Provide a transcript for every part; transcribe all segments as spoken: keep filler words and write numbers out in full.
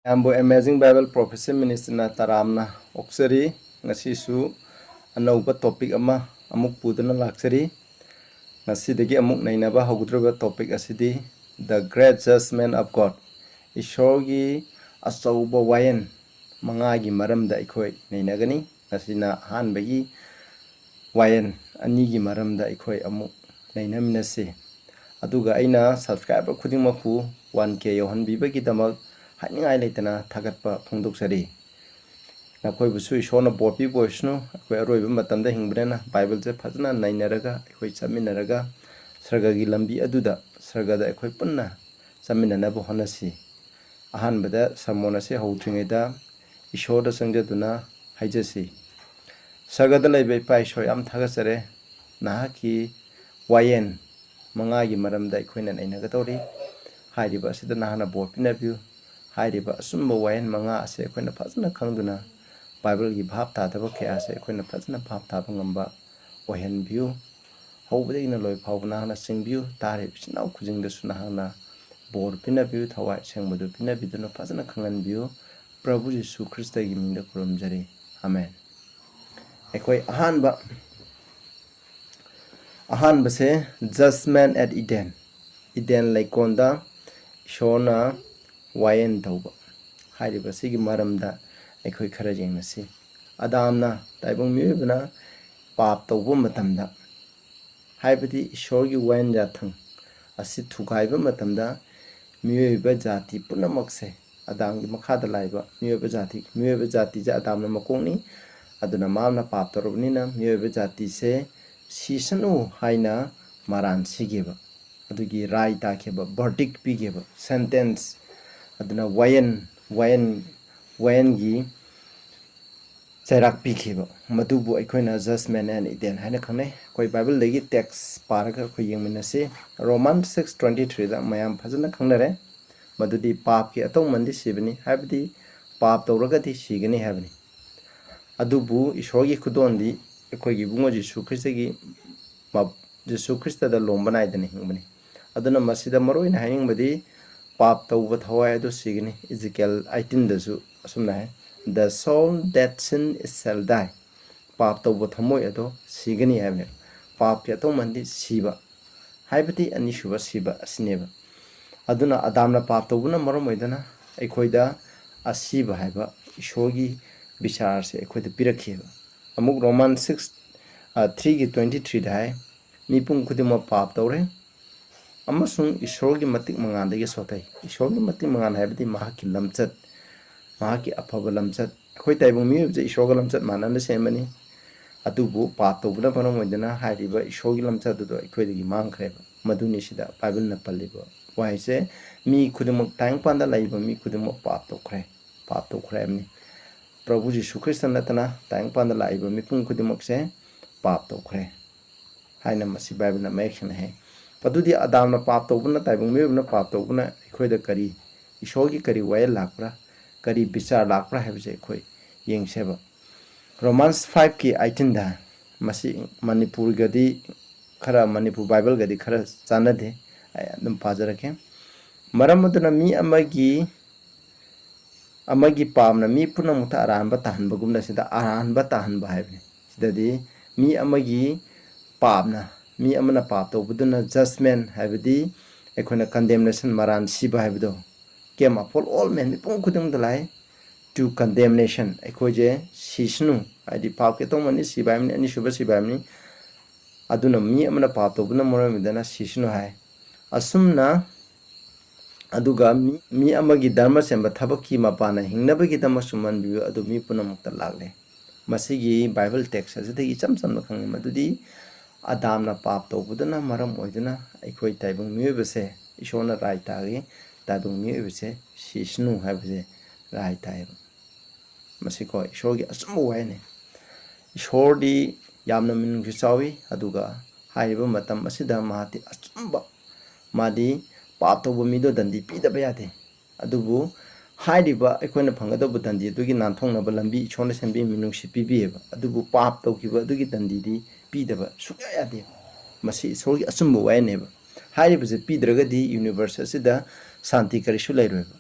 ꯃꯌꯥꯝꯕꯨ Amazing Bible Prophecy Ministryꯅ ꯇꯔꯥꯝꯅ ꯑꯣꯛꯆꯔꯤ꯫ ꯉꯁꯤꯁꯨ ꯑꯅꯧꯕ topic ꯑꯃ ꯑꯃꯨꯛ ꯄꯨꯗꯨꯅ ꯂꯥꯛꯆꯔꯤ꯫ ꯉꯁꯤꯗꯒꯤ ꯑꯃꯨꯛ ꯅꯩꯅꯕ ꯍꯧꯒꯗꯧꯔꯤꯕ topic ꯑꯁꯤꯗꯤ The Great Judgment of God, ꯏꯁꯣꯔꯒꯤ ꯑꯆꯧꯕ ꯋꯥꯌꯦꯜ ꯃꯉꯥꯒꯤ ꯃꯔꯝꯗ ꯑꯩꯈꯣꯏ ꯅꯩꯅꯒꯅꯤ꯫ ꯉꯁꯤꯅ ꯑꯍꯥꯟꯕꯒꯤ ꯋꯥꯌꯦꯜ ꯑꯅꯤꯒꯤ ꯃꯔꯝꯗ ꯑꯩꯈꯣꯏ ꯑꯃꯨꯛ ꯅꯩꯅꯃꯤꯟꯅꯁꯤ꯫ ꯑꯗꯨꯒ ꯑꯩꯅ subscriber ꯈꯨꯗꯤꯡꯃꯛꯄꯨ one K ꯌꯧꯍꯟꯕꯤꯕꯒꯤꯗꯃꯛ ꯍꯥꯏꯅꯤꯡꯉꯥꯏ ꯂꯩꯇꯅ ꯊꯥꯒꯠꯄ ꯐꯣꯡꯗꯣꯛꯆꯔꯤ꯫ ꯅꯈꯣꯏꯕꯨꯁꯨ ꯏꯁꯣꯔꯅ ꯕꯣꯔ ꯄꯤꯕ ꯑꯣꯏꯁꯅꯨ꯫ ꯑꯩꯈꯣꯏ ꯑꯔꯣꯏꯕ ꯃꯇꯝꯗ ꯍꯤꯡꯕꯅꯤꯅ Bibleꯁꯦ ꯐꯖꯅ ꯅꯩꯅꯔꯒ, ꯑꯩꯈꯣꯏ ꯆꯠꯃꯤꯟꯅꯔꯒ ꯁꯔꯒꯒꯤ ꯂꯝꯕꯤ ꯑꯗꯨꯗ, ꯁꯔꯒꯗ ꯑꯩꯈꯣꯏ ꯄꯨꯟꯅ ꯆꯠꯃꯤꯟꯅꯅꯕ ꯍꯣꯠꯅꯁꯤ꯫ ꯑꯍꯥꯟꯕꯗ sermon ꯑꯁꯤ ꯍꯧꯗ꯭ꯔꯤꯉꯩꯗ ꯏꯁꯣꯔꯗ ꯆꯪꯖꯗꯨꯅ ꯍꯥꯏꯖꯁꯤ꯫ ꯁꯔꯒꯗ ꯂꯩꯕ ꯏꯄꯥ ꯏꯁꯣꯔ, ꯌꯥꯝ ꯊꯥꯒꯠꯆꯔꯤ꯫ ꯅꯍꯥꯛꯀꯤ ꯋꯥꯌꯦꯜ ꯃꯉꯥꯒꯤ ꯃꯔꯝꯗ ꯑꯩꯈꯣꯏꯅ ꯅꯩꯅꯒꯗꯧꯔꯤ꯫ ꯍꯥꯏꯔꯤꯕ ꯑꯁꯤꯗ ꯅꯍꯥꯛꯅ ꯕꯣꯔ ꯄꯤꯅꯕꯤꯌꯨ꯫ ꯍꯥꯏꯔꯤꯕ ꯑꯆꯨꯝꯕ ꯋꯥꯌꯦꯜ ꯃꯉꯥ ꯑꯁꯤ ꯑꯩꯈꯣꯏꯅ ꯐꯖꯅ ꯈꯪꯗꯨꯅ Bibleꯒꯤ ꯚꯥꯞ ꯇꯥꯗꯕ ꯀꯌꯥ ꯑꯁꯤ ꯑꯩꯈꯣꯏꯅ ꯐꯖꯅ ꯚꯥꯞ ꯇꯥꯕ ꯉꯝꯕ ꯑꯣꯏꯍꯟꯕꯤꯌꯨ꯫ ꯍꯧꯕꯗꯒꯤꯅ ꯂꯣꯏ ꯐꯥꯎꯕ ꯅꯍꯥꯛꯅ ꯆꯤꯡꯕꯤꯌꯨ꯫ ꯇꯥꯔꯤꯕ ꯏꯆꯤꯟ ꯏꯅꯥꯎ ꯈꯨꯗꯤꯡꯗꯁꯨ ꯅꯍꯥꯛꯅ ꯕꯣꯔ ꯄꯤꯅꯕꯤꯌꯨ, ꯊꯋꯥꯏ ꯑꯁꯦꯡꯕꯗꯨ ꯄꯤꯅꯕꯤꯗꯨꯅ ꯐꯖꯅ ꯈꯪꯍꯟꯕꯤꯌꯨ꯫ ꯄ꯭ꯔꯚꯨ ꯖꯤꯁꯨ ꯈ꯭ꯔꯤꯁꯇꯒꯤ ꯃꯤꯡꯗ ꯈꯨꯔꯨꯝꯖꯔꯤ꯫ ꯑꯃꯦꯟ꯫ ꯑꯩꯈꯣꯏ ꯑꯍꯥꯟꯕ, ꯑꯍꯥꯟꯕꯁꯦ Judgment at Eden, ꯏꯗꯦꯟ ꯂꯩꯀꯣꯜꯗ ꯏꯁꯣꯔꯅ ꯋꯥꯌꯦꯜ ꯇꯧꯕ ꯍꯥꯏꯔꯤꯕ ꯑꯁꯤꯒꯤ ꯃꯔꯝꯗ ꯑꯩꯈꯣꯏ ꯈꯔ ꯌꯦꯡꯅꯁꯤ꯫ ꯑꯗꯥꯝꯅ, ꯇꯥꯏꯕꯪ ꯃꯤꯑꯣꯏꯕꯅ ꯄꯥꯞ ꯇꯧꯕ ꯃꯇꯝꯗ, ꯍꯥꯏꯕꯗꯤ ꯏꯁꯣꯔꯒꯤ ꯋꯥꯌꯦꯜ ꯌꯥꯊꯪ ꯑꯁꯤ ꯊꯨꯒꯥꯏꯕ ꯃꯇꯝꯗ, ꯃꯤꯑꯣꯏꯕ ꯖꯥꯇꯤ ꯄꯨꯝꯅꯃꯛꯁꯦ, ꯑꯗꯥꯝꯒꯤ ꯃꯈꯥꯗ ꯂꯥꯛꯏꯕ ꯃꯤꯑꯣꯏꯕ ꯖꯥꯇꯤ, ꯃꯤꯑꯣꯏꯕ ꯖꯥꯇꯤꯁꯦ ꯑꯗꯥꯝꯅ ꯃꯀꯣꯛꯅꯤ꯫ ꯑꯗꯨꯅ ꯃꯥꯅ ꯄꯥꯞ ꯇꯧꯔꯕꯅꯤꯅ ꯃꯤꯑꯣꯏꯕ ꯖꯥꯇꯤꯁꯦ ꯁꯤꯁꯅꯨ ꯍꯥꯏꯅ ꯃꯔꯥꯟ ꯁꯤꯈꯤꯕ, ꯑꯗꯨꯒꯤ ꯔꯥꯏ ꯇꯥꯈꯤꯕ, verdict ꯄꯤꯈꯤꯕ, sentence, ꯑꯗꯨꯅ ꯋꯥꯌꯦꯜ, ꯋꯥꯌꯦꯜ, ꯋꯥꯌꯦꯜꯒꯤ ꯆꯩꯔꯥꯛ ꯄꯤꯈꯤꯕ, ꯃꯗꯨꯕꯨ ꯑꯩꯈꯣꯏꯅ Judgment at Eden ꯍꯥꯏꯅ ꯈꯪꯅꯩ꯫ ꯑꯩꯈꯣꯏ Bibleꯗꯒꯤ text ꯄꯥꯔꯒ ꯑꯩꯈꯣꯏ ꯌꯦꯡꯃꯤꯟꯅꯁꯤ꯫ Roman six twenty threeꯗ ꯃꯌꯥꯝ ꯐꯖꯅ ꯈꯪꯅꯔꯦ, ꯃꯗꯨꯗꯤ ꯄꯥꯞꯀꯤ ꯑꯇꯧꯃꯟꯗꯤ ꯁꯤꯕꯅꯤ, ꯍꯥꯏꯕꯗꯤ ꯄꯥꯞ ꯇꯧꯔꯒꯗꯤ ꯁꯤꯒꯅꯤ ꯍꯥꯏꯕꯅꯤ꯫ ꯑꯗꯨꯕꯨ ꯏꯁꯣꯔꯒꯤ ꯈꯨꯗꯣꯜꯗꯤ ꯑꯩꯈꯣꯏꯒꯤ ꯏꯕꯨꯡꯉꯣ ꯖꯤꯁꯨ ꯈ꯭ꯔꯤꯁꯇꯒꯤ ꯃ-, ꯖꯤꯁꯨ ꯈ꯭ꯔꯤꯁꯇꯗ ꯂꯣꯝꯕ ꯅꯥꯏꯗꯅ ꯍꯤꯡꯕꯅꯤ꯫ ꯑꯗꯨꯅ ꯃꯁꯤꯗ ꯃꯔꯨ ꯑꯣꯏꯅ ꯍꯥꯏꯅꯤꯡꯕꯗꯤ ꯄꯥꯞ ꯇꯧꯕ ꯊꯋꯥꯏ ꯑꯗꯨ ꯁꯤꯒꯅꯤ꯫ Ezekiel eighteenꯗꯁꯨ ꯑꯁꯨꯝꯅ ꯍꯥꯏ, "The soul that sin shall die." ꯄꯥꯞ ꯇꯧꯕ ꯊꯃꯣꯏ ꯑꯗꯣ ꯁꯤꯒꯅꯤ ꯍꯥꯏꯕꯅꯦ꯫ ꯄꯥꯞꯀꯤ ꯑꯇꯣꯡꯃꯟꯗꯤ ꯁꯤꯕ, ꯍꯥꯏꯕꯗꯤ ꯑꯅꯤꯁꯨꯕ ꯁꯤꯕ ꯑꯁꯤꯅꯦꯕ꯫ ꯑꯗꯨꯅ ꯑꯗꯥꯝꯅ ꯄꯥꯞ ꯇꯧꯕꯅ ꯃꯔꯝ ꯑꯣꯏꯗꯅ ꯑꯩꯈꯣꯏꯗ ꯑꯁꯤꯕ ꯍꯥꯏꯕ ꯏꯁꯣꯔꯒꯤ ꯕꯤꯆꯥꯔꯁꯦ ꯑꯩꯈꯣꯏꯗ ꯄꯤꯔꯛꯈꯤꯑꯕ꯫ ꯑꯃꯨꯛ Roman six, threeꯒꯤ twenty threeꯗ ꯍꯥꯏ, "ꯃꯤꯄꯨꯝ ꯈꯨꯗꯤꯡꯃꯛ ꯄꯥꯞ ꯇꯧꯔꯦ ꯑꯃꯁꯨꯡ ꯏꯁꯣꯔꯒꯤ ꯃꯇꯤꯛ ꯃꯉꯥꯜꯗꯒꯤ ꯁꯣꯊꯩ"꯫ ꯏꯁꯣꯔꯒꯤ ꯃꯇꯤꯛ ꯃꯉꯥꯜ ꯍꯥꯏꯕꯗꯤ ꯃꯍꯥꯛꯀꯤ ꯂꯝꯆꯠ, ꯃꯍꯥꯛꯀꯤ ꯑꯐꯕ ꯂꯝꯆꯠ꯫ ꯑꯩꯈꯣꯏ ꯇꯥꯏꯕꯪ ꯃꯤꯑꯣꯏꯕꯁꯦ ꯏꯁꯣꯔꯒ ꯂꯝꯆꯠ ꯃꯥꯟꯅꯅ ꯁꯦꯝꯕꯅꯤ꯫ ꯑꯗꯨꯕꯨ ꯄꯥꯞ ꯇꯧꯕꯅ ꯃꯔꯝ ꯑꯣꯏꯗꯅ ꯍꯥꯏꯔꯤꯕ ꯏꯁꯣꯔꯒꯤ ꯂꯝꯆꯠ ꯑꯗꯨꯗꯣ ꯑꯩꯈꯣꯏꯗꯒꯤ ꯃꯥꯡꯈ꯭ꯔꯦꯕ꯫ ꯃꯗꯨꯅꯤ ꯁꯤꯗ ꯕꯥꯏꯕꯜꯅ ꯄꯜꯂꯤꯕ ꯋꯥꯍꯩꯁꯦ, "ꯃꯤ ꯈꯨꯗꯤꯡꯃꯛ, ꯇꯥꯏꯕꯪꯄꯥꯟꯗ ꯂꯩꯔꯤꯕ ꯃꯤ ꯈꯨꯗꯤꯡꯃꯛ ꯄꯥꯞ ꯇꯧꯈ꯭ꯔꯦ, ꯄꯥꯞ ꯇꯧꯈ꯭ꯔꯦ" ꯍꯥꯏꯕꯅꯤ꯫ ꯄ꯭ꯔꯚꯨ ꯖꯤꯁꯨ ꯈ꯭ꯔꯤꯁꯇ ꯅꯠꯇꯅ ꯇꯥꯏꯕꯪꯄꯥꯟꯗ ꯂꯥꯛꯏꯕ ꯃꯤꯄꯨꯝ ꯈꯨꯗꯤꯡꯃꯛꯁꯦ ꯄꯥꯞ ꯇꯧꯈ꯭ꯔꯦ ꯍꯥꯏꯅ ꯃꯁꯤ ꯕꯥꯏꯕꯜꯅ ꯃꯌꯦꯛ ꯁꯦꯡꯅ ꯍꯥꯏ꯫ ꯑꯗꯨꯗꯤ ꯑꯗꯥꯝꯅ ꯄꯥꯞ ꯇꯧꯕꯅ, ꯇꯥꯏꯕꯪ ꯃꯤꯑꯣꯏꯕꯅ ꯄꯥꯞ ꯇꯧꯕꯅ ꯑꯩꯈꯣꯏꯗ ꯀꯔꯤ, ꯏꯁꯣꯔꯒꯤ ꯀꯔꯤ ꯋꯥꯌꯦꯜ ꯂꯥꯛꯄ꯭ꯔꯥ, ꯀꯔꯤ ꯕꯤꯆꯥꯔ ꯂꯥꯛꯄ꯭ꯔꯥ ꯍꯥꯏꯕꯁꯦ ꯑꯩꯈꯣꯏ ꯌꯦꯡꯁꯦꯕ꯫ Romans fiveꯀꯤ eighteenꯗ, ꯃꯁꯤ ꯃꯅꯤꯄꯨꯔꯒꯗꯤ ꯈꯔ, ꯃꯅꯤꯄꯨꯔ ꯕꯥꯏꯕꯜꯒꯗꯤ ꯈꯔ ꯆꯥꯟꯅꯗꯦ꯫ ꯑꯩ ꯑꯗꯨꯝ ꯄꯥꯖꯔꯛꯀꯦ꯫ "ꯃꯔꯝ ꯑꯗꯨꯅ ꯃꯤ ꯑꯃꯒꯤ, ꯑꯃꯒꯤ ꯄꯥꯞꯅ ꯃꯤ ꯄꯨꯝꯅꯃꯛꯇ ꯑꯔꯥꯟꯕ ꯇꯥꯍꯟꯕꯒꯨꯝꯅ"꯫ ꯁꯤꯗ "ꯑꯔꯥꯟꯕ ꯇꯥꯍꯟꯕ" ꯍꯥꯏꯕꯅꯤ꯫ ꯁꯤꯗꯗꯤ ꯃꯤ ꯑꯃꯒꯤ ꯄꯥꯞꯅ, ꯃꯤ ꯑꯃꯅ ꯄꯥꯞ ꯇꯧꯕꯗꯨꯅ judgment, ꯍꯥꯏꯕꯗꯤ ꯑꯩꯈꯣꯏꯅ condemnation, ꯃꯔꯥꯟ ꯁꯤꯕ ꯍꯥꯏꯕꯗꯣ, "came upon all men", ꯃꯤꯄꯨꯝ ꯈꯨꯗꯤꯡꯃꯛꯇ ꯂꯥꯛꯏ꯫ "To condemnation", ꯑꯩꯈꯣꯏꯁꯦ ꯁꯤꯁꯅꯨ, ꯍꯥꯏꯗꯤ ꯄꯥꯞꯀꯤ ꯑꯇꯣꯡꯕꯅꯤ, ꯁꯤꯕ ꯍꯥꯏꯕꯅꯤ, ꯑꯅꯤꯁꯨꯕ ꯁꯤꯕ ꯍꯥꯏꯕꯅꯤ꯫ ꯑꯗꯨꯅ ꯃꯤ ꯑꯃꯅ ꯄꯥꯞ ꯇꯧꯕꯅ ꯃꯔꯝ ꯑꯣꯏꯗꯅ ꯁꯤꯁꯅꯨ ꯍꯥꯏ꯫ ꯑꯁꯨꯝꯅ, ꯑꯗꯨꯒ ꯃꯤ, ꯃꯤ ꯑꯃꯒꯤ ꯙꯔꯃ ꯆꯦꯟꯕ ꯊꯕꯛꯀꯤ ꯃꯄꯥꯟꯅ ꯍꯤꯡꯅꯕꯒꯤꯗꯃꯛ ꯁꯨꯃꯟꯕꯤꯌꯨ ꯑꯗꯨ ꯃꯤ ꯄꯨꯝꯅꯃꯛꯇ ꯂꯥꯛꯂꯦ꯫ ꯃꯁꯤꯒꯤ ꯕꯥꯏꯕꯜ text ꯑꯁꯤꯗꯒꯤ ꯏꯆꯝ ꯆꯝꯅ ꯈꯪꯉꯤ ꯃꯗꯨꯗꯤ ꯑꯗꯥꯝꯅ ꯄꯥꯞ ꯇꯧꯕꯗꯨꯅ ꯃꯔꯝ ꯑꯣꯏꯗꯨꯅ ꯑꯩꯈꯣꯏ ꯇꯥꯏꯕꯪ ꯃꯤꯑꯣꯏꯕꯁꯦ ꯏꯁꯣꯔꯅ ꯔꯥꯏ ꯇꯥꯒꯦ, ꯇꯥꯏꯕꯪ ꯃꯤꯑꯣꯏꯕꯁꯦ ꯁꯤꯁꯅꯨ ꯍꯥꯏꯕꯁꯦ ꯔꯥꯏ ꯇꯥꯏꯌꯦꯕ꯫ ꯃꯁꯤꯀꯣ ꯏꯁꯣꯔꯒꯤ ꯑꯆꯨꯝꯕ ꯋꯥꯍꯩꯅꯤ꯫ ꯏꯁꯣꯔꯗꯤ ꯌꯥꯝꯅ ꯃꯤꯅꯨꯡꯁꯤ ꯆꯥꯎꯏ, ꯑꯗꯨꯒ ꯍꯥꯏꯔꯤꯕ ꯃꯇꯝ ꯑꯁꯤꯗ ꯃꯍꯥꯛꯇꯤ ꯑꯆꯨꯝꯕ, ꯃꯥꯗꯤ ꯄꯥꯞ ꯇꯧꯕ ꯃꯤꯗꯣ ꯗꯟꯗꯤ ꯄꯤꯗꯕ ꯌꯥꯗꯦ꯫ ꯑꯗꯨꯕꯨ ꯍꯥꯏꯔꯤꯕ ꯑꯩꯈꯣꯏꯅ ꯐꯪꯒꯗꯧꯕ ꯗꯟꯗꯤ ꯑꯗꯨꯒꯤ ꯅꯥꯟꯊꯣꯛꯅꯕ ꯂꯝꯕꯤ ꯏꯁꯣꯔꯅ ꯁꯦꯝꯕꯤ, ꯃꯤꯅꯨꯡꯁꯤ ꯄꯤꯕꯤꯌꯦꯕ꯫ ꯑꯗꯨꯕꯨ ꯄꯥꯞ ꯇꯧꯈꯤꯕ ꯑꯗꯨꯒꯤ ꯗꯟꯗꯤꯗꯤ ꯄꯤꯗꯕ ꯁꯨꯡꯌꯥ ꯌꯥꯗꯦ꯫ ꯃꯁꯤ ꯏꯁꯣꯔꯒꯤ ꯑꯆꯨꯝꯕ ꯋꯥꯌꯦꯜꯅꯦꯕ꯫ ꯍꯥꯏꯔꯤꯕꯁꯦ ꯄꯤꯗ꯭ꯔꯒꯗꯤ universe ꯑꯁꯤꯗ ꯁꯥꯟꯇꯤ ꯀꯔꯤꯁꯨ ꯂꯩꯔꯣꯏꯕ꯫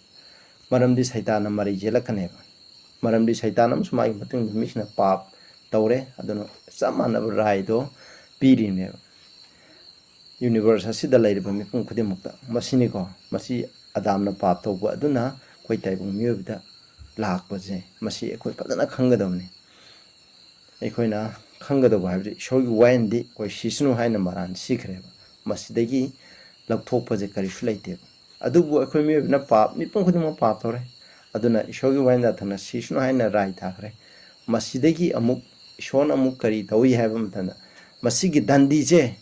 ꯃꯔꯝꯗꯤ ꯁꯩꯇꯥꯟꯅ ꯃꯔꯩ ꯌꯦꯜꯂꯛꯀꯅꯦꯕ꯫ ꯃꯔꯝꯗꯤ ꯁꯩꯇꯥꯟ ꯑꯃꯁꯨ ꯃꯥꯒꯤ ꯃꯇꯨꯡꯗ ꯃꯤꯁꯤꯡꯅ ꯄꯥꯞ ꯇꯧꯔꯦ, ꯑꯗꯨꯅ ꯆꯞ ꯃꯥꯟꯅꯕ ꯔꯥꯏꯗꯣ ꯄꯤꯔꯤꯕꯅꯦꯕ꯫ ꯌꯨꯅꯤꯚꯔꯁ ꯑꯁꯤꯗ ꯂꯩꯔꯤꯕ ꯃꯤꯄꯨꯝ ꯈꯨꯗꯤꯡꯃꯛꯇ꯫ ꯃꯁꯤꯅꯤꯀꯣ, ꯃꯁꯤ ꯑꯗꯥꯝꯅ ꯄꯥꯞ ꯇꯧꯕ ꯑꯗꯨꯅ ꯑꯩꯈꯣꯏ ꯇꯥꯏꯕꯪ ꯃꯤꯑꯣꯏꯕꯗ ꯂꯥꯛꯄꯁꯦ, ꯃꯁꯤ ꯑꯩꯈꯣꯏ ꯐꯖꯅ ꯈꯪꯒꯗꯕꯅꯤ꯫ ꯑꯩꯈꯣꯏꯅ ꯈꯪꯒꯗꯕ ꯍꯥꯏꯕꯗꯤ ꯏꯁꯣꯔꯒꯤ ꯋꯥꯌꯦꯜꯗꯤ ꯑꯩꯈꯣꯏ ꯁꯤꯁꯅꯨ ꯍꯥꯏꯅ ꯃꯔꯥꯟ ꯁꯤꯈ꯭ꯔꯦꯕ, ꯃꯁꯤꯗꯒꯤ ꯂꯧꯊꯣꯛꯄꯁꯦ ꯀꯔꯤꯁꯨ ꯂꯩꯇꯦꯕ꯫ ꯑꯗꯨꯕꯨ ꯑꯩꯈꯣꯏ ꯃꯤꯑꯣꯏꯕꯅ ꯄꯥꯞ, ꯃꯤꯄꯨꯝ ꯈꯨꯗꯤꯡꯃꯛ ꯄꯥꯞ ꯇꯧꯔꯦ꯫ ꯑꯗꯨꯅ ꯏꯁꯣꯔꯒꯤ ꯋꯥꯌꯦꯜ ꯌꯥꯊꯪꯅ ꯁꯤꯁꯅꯨ ꯍꯥꯏꯅ ꯔꯥꯏ ꯊꯥꯈ꯭ꯔꯦ꯫ ꯃꯁꯤꯗꯒꯤ ꯑꯃꯨꯛ ꯏꯁꯣꯔꯅ ꯑꯃꯨꯛ ꯀꯔꯤ ꯇꯧꯏ ꯍꯥꯏꯕ ꯃꯇꯝꯗ, ꯃꯁꯤꯒꯤ ꯗꯟꯗꯤꯁꯦ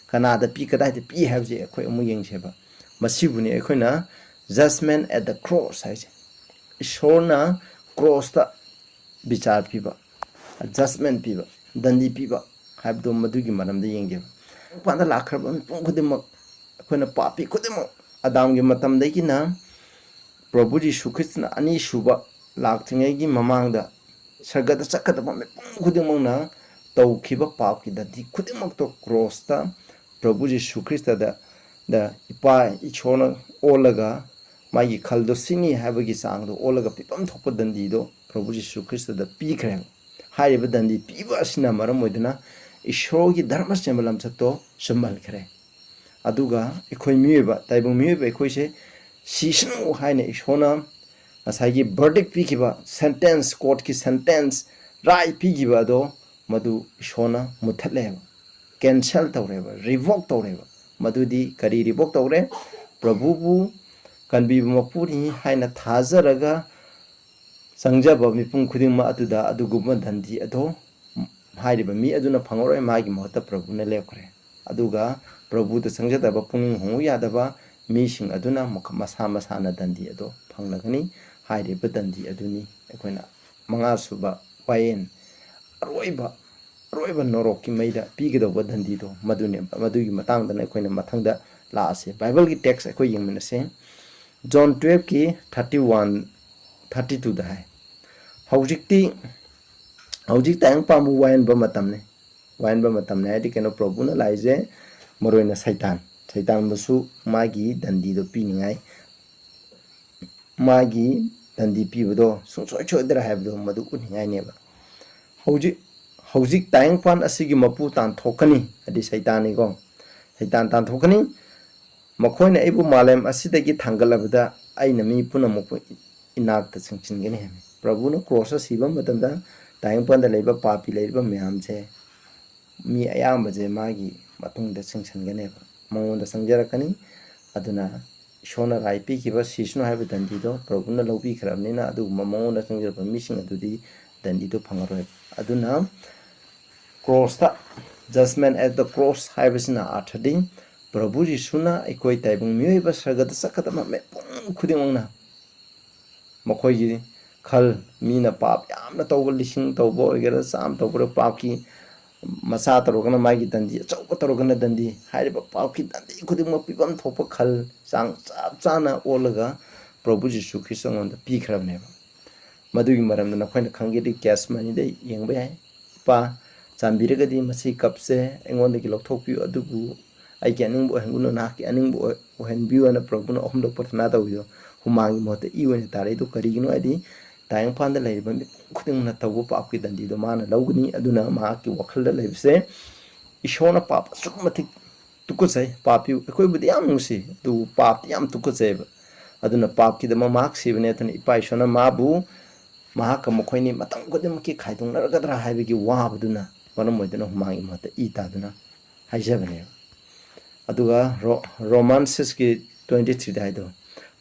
ꯀꯅꯥꯗ ꯄꯤ, ꯀꯗꯥꯏꯗ ꯄꯤ ꯍꯥꯏꯕꯁꯦ ꯑꯩꯈꯣꯏ ꯑꯃꯨꯛ ꯌꯦꯡꯁꯦꯕ꯫ ꯃꯁꯤꯕꯨꯅꯤ ꯑꯩꯈꯣꯏꯅ judgment at the cross ꯍꯥꯏꯁꯦ꯫ ꯏꯁꯣꯔꯅ ꯀ꯭ꯔꯣꯁꯇ ꯕꯤꯆꯥꯔ ꯄꯤꯕ, judgment ꯄꯤꯕ, ꯗꯟꯗꯤ ꯄꯤꯕ ꯍꯥꯏꯕꯗꯣ ꯃꯗꯨꯒꯤ ꯃꯔꯝꯗ ꯌꯦꯡꯒꯦꯕ꯫ ꯃꯄꯥꯟꯗ ꯂꯥꯛꯈ꯭ꯔꯕ ꯃꯤꯄꯨꯝ ꯈꯨꯗꯤꯡꯃꯛ, ꯑꯩꯈꯣꯏꯅ ꯄꯥꯄꯤ ꯈꯨꯗꯤꯡꯃꯛ, ꯑꯗꯥꯝꯒꯤ ꯃꯇꯝꯗꯒꯤꯅ ꯄ꯭ꯔꯚꯨ ꯖꯤꯁꯨ ꯈ꯭ꯔꯤꯁꯇꯅ ꯑꯅꯤꯁꯨꯕ ꯂꯥꯛꯇ꯭ꯔꯤꯉꯩꯒꯤ ꯃꯃꯥꯡꯗ ꯁꯔꯒꯗ ꯆꯠꯀꯗꯕ ꯃꯤꯄꯨꯝ ꯈꯨꯗꯤꯡꯃꯛꯅ ꯇꯧꯈꯤꯕ ꯄꯥꯞꯀꯤ ꯗꯟꯗꯤ ꯈꯨꯗꯤꯡꯃꯛꯇꯣ ꯀ꯭ꯔꯣꯁꯇ ꯄ꯭ꯔꯚꯨ ꯖꯤꯁꯨ ꯈ꯭ꯔꯤꯁꯇꯗ, ꯗ ꯏꯄꯥ ꯏꯁꯣꯔꯅ ꯑꯣꯜꯂꯒ ꯃꯥꯒꯤ ꯈꯜꯗꯣ ꯁꯤꯅꯤ ꯍꯥꯏꯕꯒꯤ ꯆꯥꯡꯗꯣ ꯑꯣꯜꯂꯒ ꯄꯤꯐꯝ ꯊꯣꯛꯄ ꯗꯟꯗꯤꯗꯣ ꯄ꯭ꯔꯚꯨ ꯖꯤꯁꯨ ꯈ꯭ꯔꯤꯁꯇꯗ ꯄꯤꯈ꯭ꯔꯦ꯫ ꯍꯥꯏꯔꯤꯕ ꯗꯟꯗꯤ ꯄꯤꯕ ꯑꯁꯤꯅ ꯃꯔꯝ ꯑꯣꯏꯗꯨꯅ ꯏꯁꯣꯔꯒꯤ ꯙꯔꯃ ꯆꯦꯟꯕ ꯂꯝꯆꯠꯇꯣ ꯆꯨꯝꯍꯟꯈ꯭ꯔꯦ꯫ ꯑꯗꯨꯒ ꯑꯩꯈꯣꯏ ꯃꯤꯑꯣꯏꯕ, ꯇꯥꯏꯕꯪ ꯃꯤꯑꯣꯏꯕ ꯑꯩꯈꯣꯏꯁꯦ ꯁꯤꯁꯅꯨ ꯍꯥꯏꯅ ꯏꯁꯣꯔꯅ ꯉꯁꯥꯏꯒꯤ verdict ꯄꯤꯈꯤꯕ sentence, ꯀꯣꯔꯠꯀꯤ sentence, ꯔꯥꯏ ꯄꯤꯈꯤꯕ ꯑꯗꯣ ꯃꯗꯨ ꯏꯁꯣꯔꯅ ꯃꯨꯠꯊꯠꯂꯦꯕ, cancel ꯇꯧꯔꯦꯕ, revoke ꯇꯧꯔꯦꯕ꯫ ꯃꯗꯨꯗꯤ ꯀꯔꯤ revoke ꯇꯧꯔꯦ? ꯄ꯭ꯔꯚꯨꯕꯨ ꯀꯟꯕꯤꯕ ꯃꯄꯨꯅꯤ ꯍꯥꯏꯅ ꯊꯥꯖꯔꯒ ꯆꯪꯖꯕ ꯃꯤꯄꯨꯝ ꯈꯨꯗꯤꯡꯃꯛ ꯑꯗꯨꯗ ꯑꯗꯨꯒꯨꯝꯕ ꯗꯟꯗꯤ ꯑꯗꯣ ꯍꯥꯏꯔꯤꯕ ꯃꯤ ꯑꯗꯨꯅ ꯐꯪꯉꯔꯣꯏ, ꯃꯥꯒꯤ ꯃꯍꯨꯠꯇ ꯄ꯭ꯔꯚꯨꯅ ꯂꯦꯞꯈ꯭ꯔꯦ꯫ ꯑꯗꯨꯒ ꯄ꯭ꯔꯚꯨꯗ ꯆꯪꯖꯗꯕ, ꯄꯨꯛꯅꯤꯡ ꯍꯣꯡꯉꯨ ꯌꯥꯗꯕ ꯃꯤꯁꯤꯡ ꯑꯗꯨꯅ ꯃꯈ-, ꯃꯁꯥ ꯃꯁꯥꯅ ꯗꯟꯗꯤ ꯑꯗꯣ ꯐꯪꯂꯒꯅꯤ꯫ ꯍꯥꯏꯔꯤꯕ ꯗꯟꯗꯤ ꯑꯗꯨꯅꯤ ꯑꯩꯈꯣꯏꯅ ꯃꯉꯥꯁꯨꯕ ꯋꯥꯌꯦꯟ, ꯑꯔꯣꯏꯕ, ꯑꯔꯣꯏꯕ ꯅꯣꯔꯣꯛꯀꯤ ꯃꯩꯗ ꯄꯤꯒꯗꯧꯕ ꯗꯟꯗꯤꯗꯣ ꯃꯗꯨꯅꯦꯕ꯫ ꯃꯗꯨꯒꯤ ꯃꯇꯥꯡꯗꯅ ꯑꯩꯈꯣꯏꯅ ꯃꯊꯪꯗ ꯂꯥꯛꯑꯁꯦ꯫ ꯕꯥꯏꯕꯜꯒꯤ text ꯑꯩꯈꯣꯏ ꯌꯦꯡꯃꯤꯟꯅꯁꯦ꯫ ꯖꯣꯟ twelveꯀꯤ thirty one, thirty twoꯗ ꯍꯥꯏ, "ꯍꯧꯖꯤꯛꯇꯤ, ꯍꯧꯖꯤꯛ ꯇꯥꯏꯕꯪ ꯄꯥꯟꯕ ꯋꯥꯌꯦꯟꯕ ꯃꯇꯝꯅꯤ꯫" ꯋꯥꯌꯦꯟꯕ ꯃꯇꯝꯅꯤ ꯍꯥꯏꯗꯤ ꯀꯩꯅꯣ? ꯄ꯭ꯔꯚꯨꯅ ꯂꯥꯛꯏꯁꯦ ꯃꯔꯨꯑꯣꯏꯅ ꯁꯩꯇꯥꯟ, ꯁꯩꯇꯥꯟꯕꯨꯁꯨ ꯃꯥꯒꯤ ꯗꯟꯗꯤꯗꯣ ꯄꯤꯅꯤꯡꯉꯥꯏ, ꯃꯥꯒꯤ ꯗꯟꯗꯤ ꯄꯤꯕꯗꯣ ꯁꯨꯡꯁꯣꯏ ꯁꯣꯏꯗ꯭ꯔꯦ ꯍꯥꯏꯕꯗꯣ ꯃꯗꯨ ꯎꯠꯅꯤꯡꯉꯥꯏꯅꯦꯕ꯫ ꯍꯧꯖꯤꯛ ꯍꯧꯖꯤꯛ ꯇꯥꯏꯕꯪꯄꯥꯟ ꯑꯁꯤꯒꯤ ꯃꯄꯨ ꯇꯥꯟꯊꯣꯛꯀꯅꯤ, ꯍꯥꯏꯗꯤ ꯁꯩꯇꯥꯟꯅꯤꯀꯣ꯫ ꯁꯩꯇꯥꯟ ꯇꯥꯟꯊꯣꯛꯀꯅꯤ꯫ ꯃꯈꯣꯏꯅ ꯑꯩꯕꯨ ꯃꯥꯂꯦꯝ ꯑꯁꯤꯗꯒꯤ ꯊꯥꯡꯒꯠꯂꯕꯗ ꯑꯩꯅ ꯃꯤ ꯄꯨꯝꯅꯃꯛꯄꯨ ꯏꯅꯥꯛꯇ ꯆꯤꯡꯁꯤꯟꯒꯅꯤ ꯍꯥꯏꯕꯅꯤ꯫ ꯄ꯭ꯔꯚꯨꯅ ꯀ꯭ꯔꯣꯁꯇ ꯁꯤꯕ ꯃꯇꯝꯗ ꯇꯥꯏꯕꯪꯄꯥꯟꯗ ꯂꯩꯕ ꯄꯥꯄꯤ ꯂꯩꯔꯤꯕ ꯃꯌꯥꯝꯁꯦ, ꯃꯤ ꯑꯌꯥꯝꯕꯁꯦ ꯃꯥꯒꯤ ꯃꯇꯨꯡꯗ ꯆꯤꯡꯁꯤꯟꯒꯅꯦꯕ, ꯃꯉꯣꯟꯗ ꯆꯪꯖꯔꯛꯀꯅꯤ꯫ ꯑꯗꯨꯅ ꯏꯁꯣꯔꯅ ꯔꯥꯏ ꯄꯤꯈꯤꯕ ꯁꯤꯁꯅꯨ ꯍꯥꯏꯕ ꯗꯟꯗꯤꯗꯣ ꯄ꯭ꯔꯚꯨꯅ ꯂꯧꯕꯤꯈ꯭ꯔꯕꯅꯤꯅ ꯑꯗꯨꯒꯨꯝꯕ ꯃꯉꯣꯟꯗ ꯆꯪꯖꯔꯛꯄ ꯃꯤꯁꯤꯡ ꯑꯗꯨꯗꯤ ꯗꯟꯗꯤꯗꯣ ꯐꯪꯉꯔꯣꯏ꯫ ꯑꯗꯨꯅ ꯀ꯭ꯔꯣꯁꯇ, Judgment at the Cross ꯍꯥꯏꯕꯁꯤꯅ ꯑꯥꯔꯊꯗꯤ ꯄ꯭ꯔꯚꯨ ꯖꯤꯁꯨꯅ ꯑꯩꯈꯣꯏ ꯇꯥꯏꯕꯪ ꯃꯤꯑꯣꯏꯕ ꯁꯔꯒꯗ ꯆꯠꯀꯗꯕ ꯃꯤꯄꯨꯝ ꯈꯨꯗꯤꯡꯃꯛꯅ, ꯃꯈꯣꯏꯒꯤ ꯈꯜ, ꯃꯤꯅ ꯄꯥꯞ ꯌꯥꯝꯅ ꯇꯧꯕ, ꯂꯤꯁꯤꯡ ꯇꯧꯕ ꯑꯣꯏꯒꯦꯔꯥ, ꯆꯥꯝꯃ ꯇꯧꯕ ꯑꯣꯏꯒꯦꯔꯥ, ꯄꯥꯞꯀꯤ ꯃꯆꯥ ꯇꯧꯔꯒꯅ ꯃꯥꯒꯤ ꯗꯟꯗꯤ, ꯑꯆꯧꯕ ꯇꯧꯔꯒꯅ ꯗꯟꯗꯤ, ꯍꯥꯏꯔꯤꯕ ꯄꯥꯞꯀꯤ ꯗꯟꯗꯤ ꯈꯨꯗꯤꯡꯃꯛ ꯄꯤꯐꯝ ꯊꯣꯛꯄ ꯈꯜ ꯆꯥꯡ ꯆꯞ ꯆꯥꯅ ꯑꯣꯜꯂꯒ ꯄ꯭ꯔꯚꯨ ꯖꯤꯁꯨ ꯈ꯭ꯔꯤꯁꯇ ꯑꯩꯉꯣꯟꯗ ꯄꯤꯈ꯭ꯔꯕꯅꯦꯕ꯫ ꯃꯗꯨꯒꯤ ꯃꯔꯝꯗ ꯅꯈꯣꯏꯅ ꯈꯪꯒꯦꯗꯤ ꯒꯦꯠꯁꯦꯃꯅꯤꯗ ꯌꯦꯡꯕ ꯌꯥꯏ꯫ "ꯏꯄꯥ, ꯆꯥꯟꯕꯤꯔꯒꯗꯤ ꯃꯁꯤ ꯀꯞꯁꯦ ꯑꯩꯉꯣꯟꯗꯒꯤ ꯂꯧꯊꯣꯛꯄꯤꯌꯨ, ꯑꯗꯨꯕꯨ ꯑꯩꯒꯤ ꯑꯅꯤꯡꯕ ꯑꯣꯏꯍꯟꯒꯅꯨ, ꯅꯍꯥꯛꯀꯤ ꯑꯅꯤꯡꯕ ꯑꯣꯏ-, ꯑꯣꯏꯍꯟꯕꯤꯌꯨ" ꯍꯥꯏꯅ ꯄ꯭ꯔꯚꯨꯅ ꯑꯍꯨꯝꯂꯛ ꯄ꯭ꯔꯊꯅꯥ ꯇꯧꯕꯤꯌꯨ꯫ ꯍꯨꯃꯥꯡꯒꯤ ꯃꯍꯨꯠꯇ ꯏ ꯑꯣꯏꯅ ꯇꯥꯔꯛꯏꯗꯨ ꯀꯔꯤꯒꯤꯅꯣ ꯍꯥꯏꯗꯤ, ꯇꯥꯏꯕꯪꯄꯥꯟꯗ ꯂꯩꯔꯤꯕ ꯃꯤꯄꯨꯝ ꯈꯨꯗꯤꯡꯃꯛꯅ ꯇꯧꯕ ꯄꯥꯞꯀꯤ ꯗꯟꯗꯤꯗꯣ ꯃꯥꯅ ꯂꯧꯒꯅꯤ꯫ ꯑꯗꯨꯅ ꯃꯍꯥꯛꯀꯤ ꯋꯥꯈꯜꯗ ꯂꯩꯕꯁꯦ, ꯏꯁꯣꯔꯅ ꯄꯥꯞ ꯑꯁꯨꯛꯀꯤ ꯃꯇꯤꯛ ꯇꯨꯀꯠꯆꯩ, ꯄꯥꯞꯄꯤ, ꯑꯩꯈꯣꯏꯕꯨꯗꯤ ꯌꯥꯝ ꯅꯨꯡꯁꯤ, ꯑꯗꯨꯕꯨ ꯄꯥꯞꯇꯤ ꯌꯥꯝ ꯇꯨꯀꯠꯆꯩꯕ꯫ ꯑꯗꯨꯅ ꯄꯥꯞꯀꯤꯗꯃꯛ ꯃꯍꯥꯛ ꯁꯤꯕꯅꯦ꯫ ꯑꯗꯨꯅ ꯏꯄꯥ ꯏꯁꯣꯔꯅ ꯃꯥꯕꯨ, ꯃꯍꯥꯛꯀ ꯃꯈꯣꯏꯅꯤ ꯃꯇꯝ ꯈꯨꯗꯤꯡꯃꯛꯀꯤ ꯈꯥꯏꯗꯣꯛꯅꯔꯒꯗ꯭ꯔꯥ ꯍꯥꯏꯕꯒꯤ ꯋꯥꯕꯗꯨꯅ ꯃꯔꯝ ꯑꯣꯏꯗꯨꯅ ꯍꯨꯃꯥꯡꯒꯤ ꯃꯍꯨꯠꯇ ꯏ ꯇꯥꯗꯨꯅ ꯍꯥꯏꯖꯕꯅꯦꯕ꯫ ꯑꯗꯨꯒ ꯔꯣ-, ꯔꯣꯃꯥꯟ ꯁꯤꯛꯁꯀꯤ ꯇ꯭ꯋꯦꯟꯇꯤ ꯊ꯭ꯔꯤꯗ ꯍꯥꯏꯗꯣ,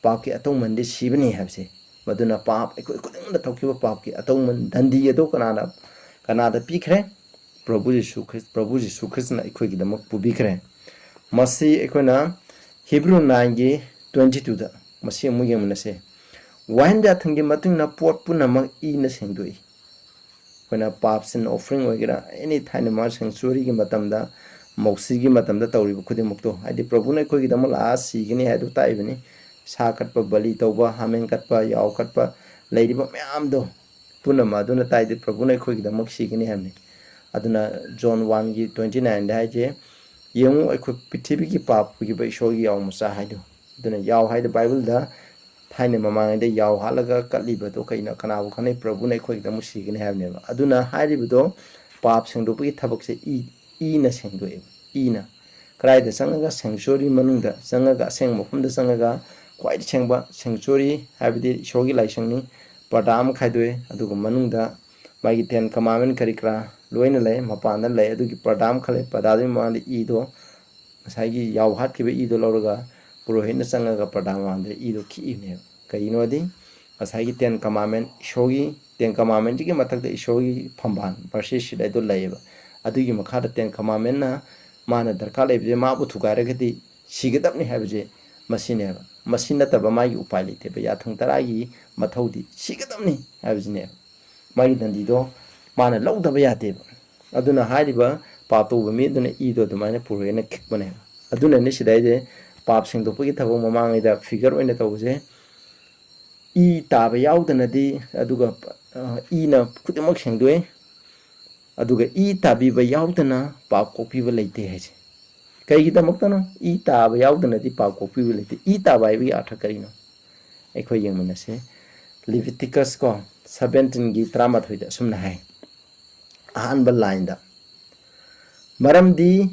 "ꯄꯥꯞꯀꯤ ꯑꯇꯧꯃꯟꯗꯤ ꯁꯤꯕꯅꯤ" ꯍꯥꯏꯕꯁꯦ꯫ ꯃꯗꯨꯅ ꯄꯥꯞ, ꯑꯩꯈꯣꯏ ꯈꯨꯗꯤꯡꯃꯛꯅ ꯇꯧꯈꯤꯕ ꯄꯥꯞꯀꯤ ꯑꯇꯧꯃꯟ ꯗꯟꯗꯤ ꯑꯗꯨ ꯀꯅꯥꯅ, ꯀꯅꯥꯗ ꯄꯤꯈ꯭ꯔꯦ? ꯄ꯭ꯔꯚꯨ ꯖꯤꯁꯨ ꯈ꯭ꯔꯤꯁ-, ꯄ꯭ꯔꯚꯨ ꯖꯤꯁꯨ ꯈ꯭ꯔꯤꯁꯇꯅ ꯑꯩꯈꯣꯏꯒꯤꯗꯃꯛ ꯄꯨꯕꯤꯈ꯭ꯔꯦ꯫ ꯃꯁꯤ ꯑꯩꯈꯣꯏꯅ ꯍꯤꯕ꯭ꯔꯨ ꯅꯥꯏꯟꯒꯤ ꯇ꯭ꯋꯦꯟꯇꯤ ꯇꯨꯗ ꯃꯁꯤ ꯑꯃꯨꯛ ꯌꯦꯡꯃꯤꯟꯅꯁꯦ꯫ "ꯋꯥꯍꯦꯟꯖꯥꯊꯪꯒꯤ ꯃꯇꯨꯡ ꯏꯟꯅ ꯄꯣꯠ ꯄꯨꯝꯅꯃꯛ ꯏꯅ ꯁꯦꯡꯗꯣꯛꯏ"꯫ ꯑꯩꯈꯣꯏꯅ ꯄꯥꯞ ꯁꯤꯟ ꯑꯣꯐꯔꯤꯡ ꯑꯣꯏꯒꯦꯔꯥ, ꯑꯦꯅꯤ ꯊꯥꯏꯅ ꯃꯥ ꯁꯦꯡꯆꯨꯔꯤꯒꯤ ꯃꯇꯝꯗ, ꯃꯧꯁꯤꯒꯤ ꯃꯇꯝꯗ ꯇꯧꯔꯤꯕ ꯈꯨꯗꯤꯡꯃꯛꯇꯣ, ꯍꯥꯏꯗꯤ ꯄ꯭ꯔꯚꯨꯅ ꯑꯩꯈꯣꯏꯒꯤꯗꯃꯛ ꯂꯥꯛꯑ ꯁꯤꯒꯅꯤ ꯍꯥꯏꯗꯨ ꯇꯥꯛꯏꯕꯅꯤ꯫ ꯁꯥ ꯀꯠꯄ, ꯕꯂꯤ ꯇꯧꯕ, ꯍꯥꯃꯦꯡ ꯀꯠꯄ, ꯌꯥꯎ ꯀꯠꯄ, ꯂꯩꯔꯤꯕ ꯃꯌꯥꯝꯗꯣ ꯄꯨꯝꯅꯃꯛ ꯑꯗꯨꯅ ꯇꯥꯛꯏꯗꯤ ꯄ꯭ꯔꯚꯨꯅ ꯑꯩꯈꯣꯏꯒꯤꯗꯃꯛ ꯁꯤꯒꯅꯤ ꯍꯥꯏꯕꯅꯤ꯫ ꯑꯗꯨꯅ ꯖꯣꯟ ꯋꯥꯟꯒꯤ ꯇ꯭ꯋꯦꯟꯇꯤ ꯅꯥꯏꯟꯗ ꯍꯥꯏꯁꯦ, ꯌꯦꯡꯉꯨ, ꯑꯩꯈꯣꯏ ꯄ꯭ꯔꯤꯊꯤꯕꯤꯒꯤ ꯄꯥꯞ ꯄꯨꯈꯤꯕ ꯏꯁꯣꯔꯒꯤ ꯌꯥꯎ ꯃꯆꯥ ꯍꯥꯏꯗꯣ꯫ ꯑꯗꯨꯅ ꯌꯥꯎ ꯍꯥꯏꯗꯣ ꯕꯥꯏꯕꯜꯗ ꯊꯥꯏꯅ ꯃꯃꯥꯡꯉꯩꯗ ꯌꯥꯎ ꯍꯥꯠꯂꯒ ꯀꯠꯂꯤꯕꯗꯣ ꯀꯩꯅꯣ? ꯀꯅꯥꯕꯨ ꯈꯪꯅꯩ? ꯄ꯭ꯔꯚꯨꯅ ꯑꯩꯈꯣꯏꯒꯤꯗꯃꯛ ꯁꯤꯒꯅꯤ ꯍꯥꯏꯕꯅꯦꯕ꯫ ꯑꯗꯨꯅ ꯍꯥꯏꯔꯤꯕꯗꯣ ꯄꯥꯞ ꯁꯦꯡꯗꯣꯛꯄꯒꯤ ꯊꯕꯛꯁꯦ ꯏ, ꯏꯅ ꯁꯦꯡꯗꯣꯛꯑꯦꯕ꯫ ꯏꯅ ꯀꯗꯥꯏꯗ ꯆꯪꯉꯒ? ꯁꯦꯡꯆꯨꯔꯤ ꯃꯅꯨꯡꯗ ꯆꯪꯉꯒ, ꯑꯁꯦꯡꯕ ꯃꯐꯝꯗ ꯆꯪꯉꯒ, ꯈ꯭ꯋꯥꯏꯗꯒꯤ ꯁꯦꯡꯕ ꯁꯦꯡꯆꯨꯔꯤ ꯍꯥꯏꯕꯗꯤ ꯏꯁꯣꯔꯒꯤ ꯂꯥꯏꯁꯪꯅꯤ꯫ ꯄꯔꯗꯥ ꯑꯃ ꯈꯥꯏꯗꯣꯛꯑꯦ, ꯑꯗꯨꯒ ꯃꯅꯨꯡꯗ ꯃꯥꯒꯤ ꯇꯦꯟ ꯀꯃꯥꯟꯃꯦꯟ ꯀꯔꯤ ꯀꯔꯥ ꯂꯣꯏꯅ ꯂꯩ꯫ ꯃꯄꯥꯟꯗ ꯂꯩ, ꯑꯗꯨꯒꯤ ꯄꯔꯗꯥ ꯑꯃ ꯈꯜꯂꯦ꯫ ꯄꯔꯗꯥꯗꯨꯒꯤ ꯃꯃꯥꯡꯗ ꯏꯗꯣ, ꯉꯁꯥꯏꯒꯤ ꯌꯥꯎ ꯍꯥꯠꯈꯤꯕ ꯏꯗꯣ ꯂꯧꯔꯒ ꯄꯨꯔꯣꯍꯤꯠꯅ ꯆꯪꯉꯒ ꯄꯔꯗꯥ ꯃꯃꯥꯡꯗ ꯏꯗꯣ ꯈꯤꯛꯏꯕꯅꯦꯕ꯫ ꯀꯩꯒꯤꯅꯣꯗꯤ ꯉꯁꯥꯏꯒꯤ ꯇꯦꯟ ꯀꯃꯥꯟꯃꯦꯟ, ꯏꯁꯣꯔꯒꯤ ꯇꯦꯟ ꯀꯃꯥꯟꯃꯦꯟꯁꯤꯒꯤ ꯃꯊꯛꯇ ꯏꯁꯣꯔꯒꯤ ꯐꯝꯕꯥꯜ, ꯃꯔꯁꯤ ꯁꯤꯠ ꯍꯥꯏꯗꯣ ꯂꯩꯌꯦꯕ꯫ ꯑꯗꯨꯒꯤ ꯃꯈꯥꯗ ꯇꯦꯟ ꯀꯃꯥꯟꯃꯦꯟꯅ ꯃꯥꯅ ꯗꯔꯀꯥꯔ ꯂꯩꯕꯁꯦ ꯃꯥꯕꯨ ꯊꯨꯒꯥꯏꯔꯒꯗꯤ ꯁꯤꯒꯗꯕꯅꯤ ꯍꯥꯏꯕꯁꯦ ꯃꯁꯤꯅꯦꯕ꯫ ꯃꯁꯤ ꯅꯠꯇꯕ ꯃꯥꯒꯤ ꯎꯄꯥꯏ ꯂꯩꯇꯦꯕ꯫ ꯌꯥꯊꯪ ꯇꯔꯥꯒꯤ ꯃꯊꯧꯗꯤ ꯁꯤꯒꯗꯕꯅꯤ ꯍꯥꯏꯕꯁꯤꯅꯦꯕ꯫ ꯃꯥꯒꯤ ꯗꯟꯗꯤꯗꯣ ꯃꯥꯅ ꯂꯧꯗꯕ ꯌꯥꯗꯦꯕ꯫ ꯑꯗꯨꯅ ꯍꯥꯏꯔꯤꯕ ꯄꯥꯞ ꯇꯧꯕ ꯃꯤ ꯑꯗꯨꯅ ꯏꯗꯣ ꯑꯗꯨꯃꯥꯏꯅ ꯄꯨꯔꯣꯍꯤꯠꯅ ꯈꯤꯛꯄꯅꯦꯕ꯫ ꯑꯗꯨꯅꯅꯤ ꯁꯤꯗ ꯑꯩꯁꯦ ꯄꯥꯞ ꯁꯦꯡꯗꯣꯛꯄꯒꯤ ꯊꯕꯛ ꯃꯃꯥꯡꯉꯩꯗ ꯐꯤꯒꯔ ꯑꯣꯏꯅ ꯇꯧꯕꯁꯦ, ꯏ ꯇꯥꯕ ꯌꯥꯎꯗꯅꯗꯤ, ꯑꯗꯨꯒ, ꯑ, ꯏꯅ ꯈꯨꯗꯤꯡꯃꯛ ꯁꯦꯡꯗꯣꯛꯑꯦ, ꯑꯗꯨꯒ ꯏ ꯇꯥꯕꯤꯕ ꯌꯥꯎꯗꯅ ꯄꯥꯞ ꯀꯣꯛꯄꯤꯕ ꯂꯩꯇꯦ ꯍꯥꯏꯁꯦ꯫ ꯀꯩꯒꯤꯗꯃꯛꯇꯅꯣ? ꯏ ꯇꯥꯕ ꯌꯥꯎꯗꯅꯗꯤ ꯄꯥꯞ ꯀꯣꯛꯄꯤꯕ ꯂꯩꯇꯦ꯫ ꯏ ꯇꯥꯕ ꯍꯥꯏꯕꯒꯤ ꯑꯥꯔꯊ ꯀꯔꯤꯅꯣ? ꯑꯩꯈꯣꯏ ꯌꯦꯡꯃꯤꯟꯅꯁꯦ꯫ ꯂꯤꯚꯤꯇꯤꯀꯁ ꯀꯣ, ꯁꯚꯦꯟꯇꯤꯟꯒꯤ ꯇꯔꯥꯃꯥꯊꯣꯏꯗ ꯑꯁꯨꯝꯅ ꯍꯥꯏ, ꯑꯍꯥꯟꯕ ꯂꯥꯏꯟꯗ, "ꯃꯔꯝꯗꯤ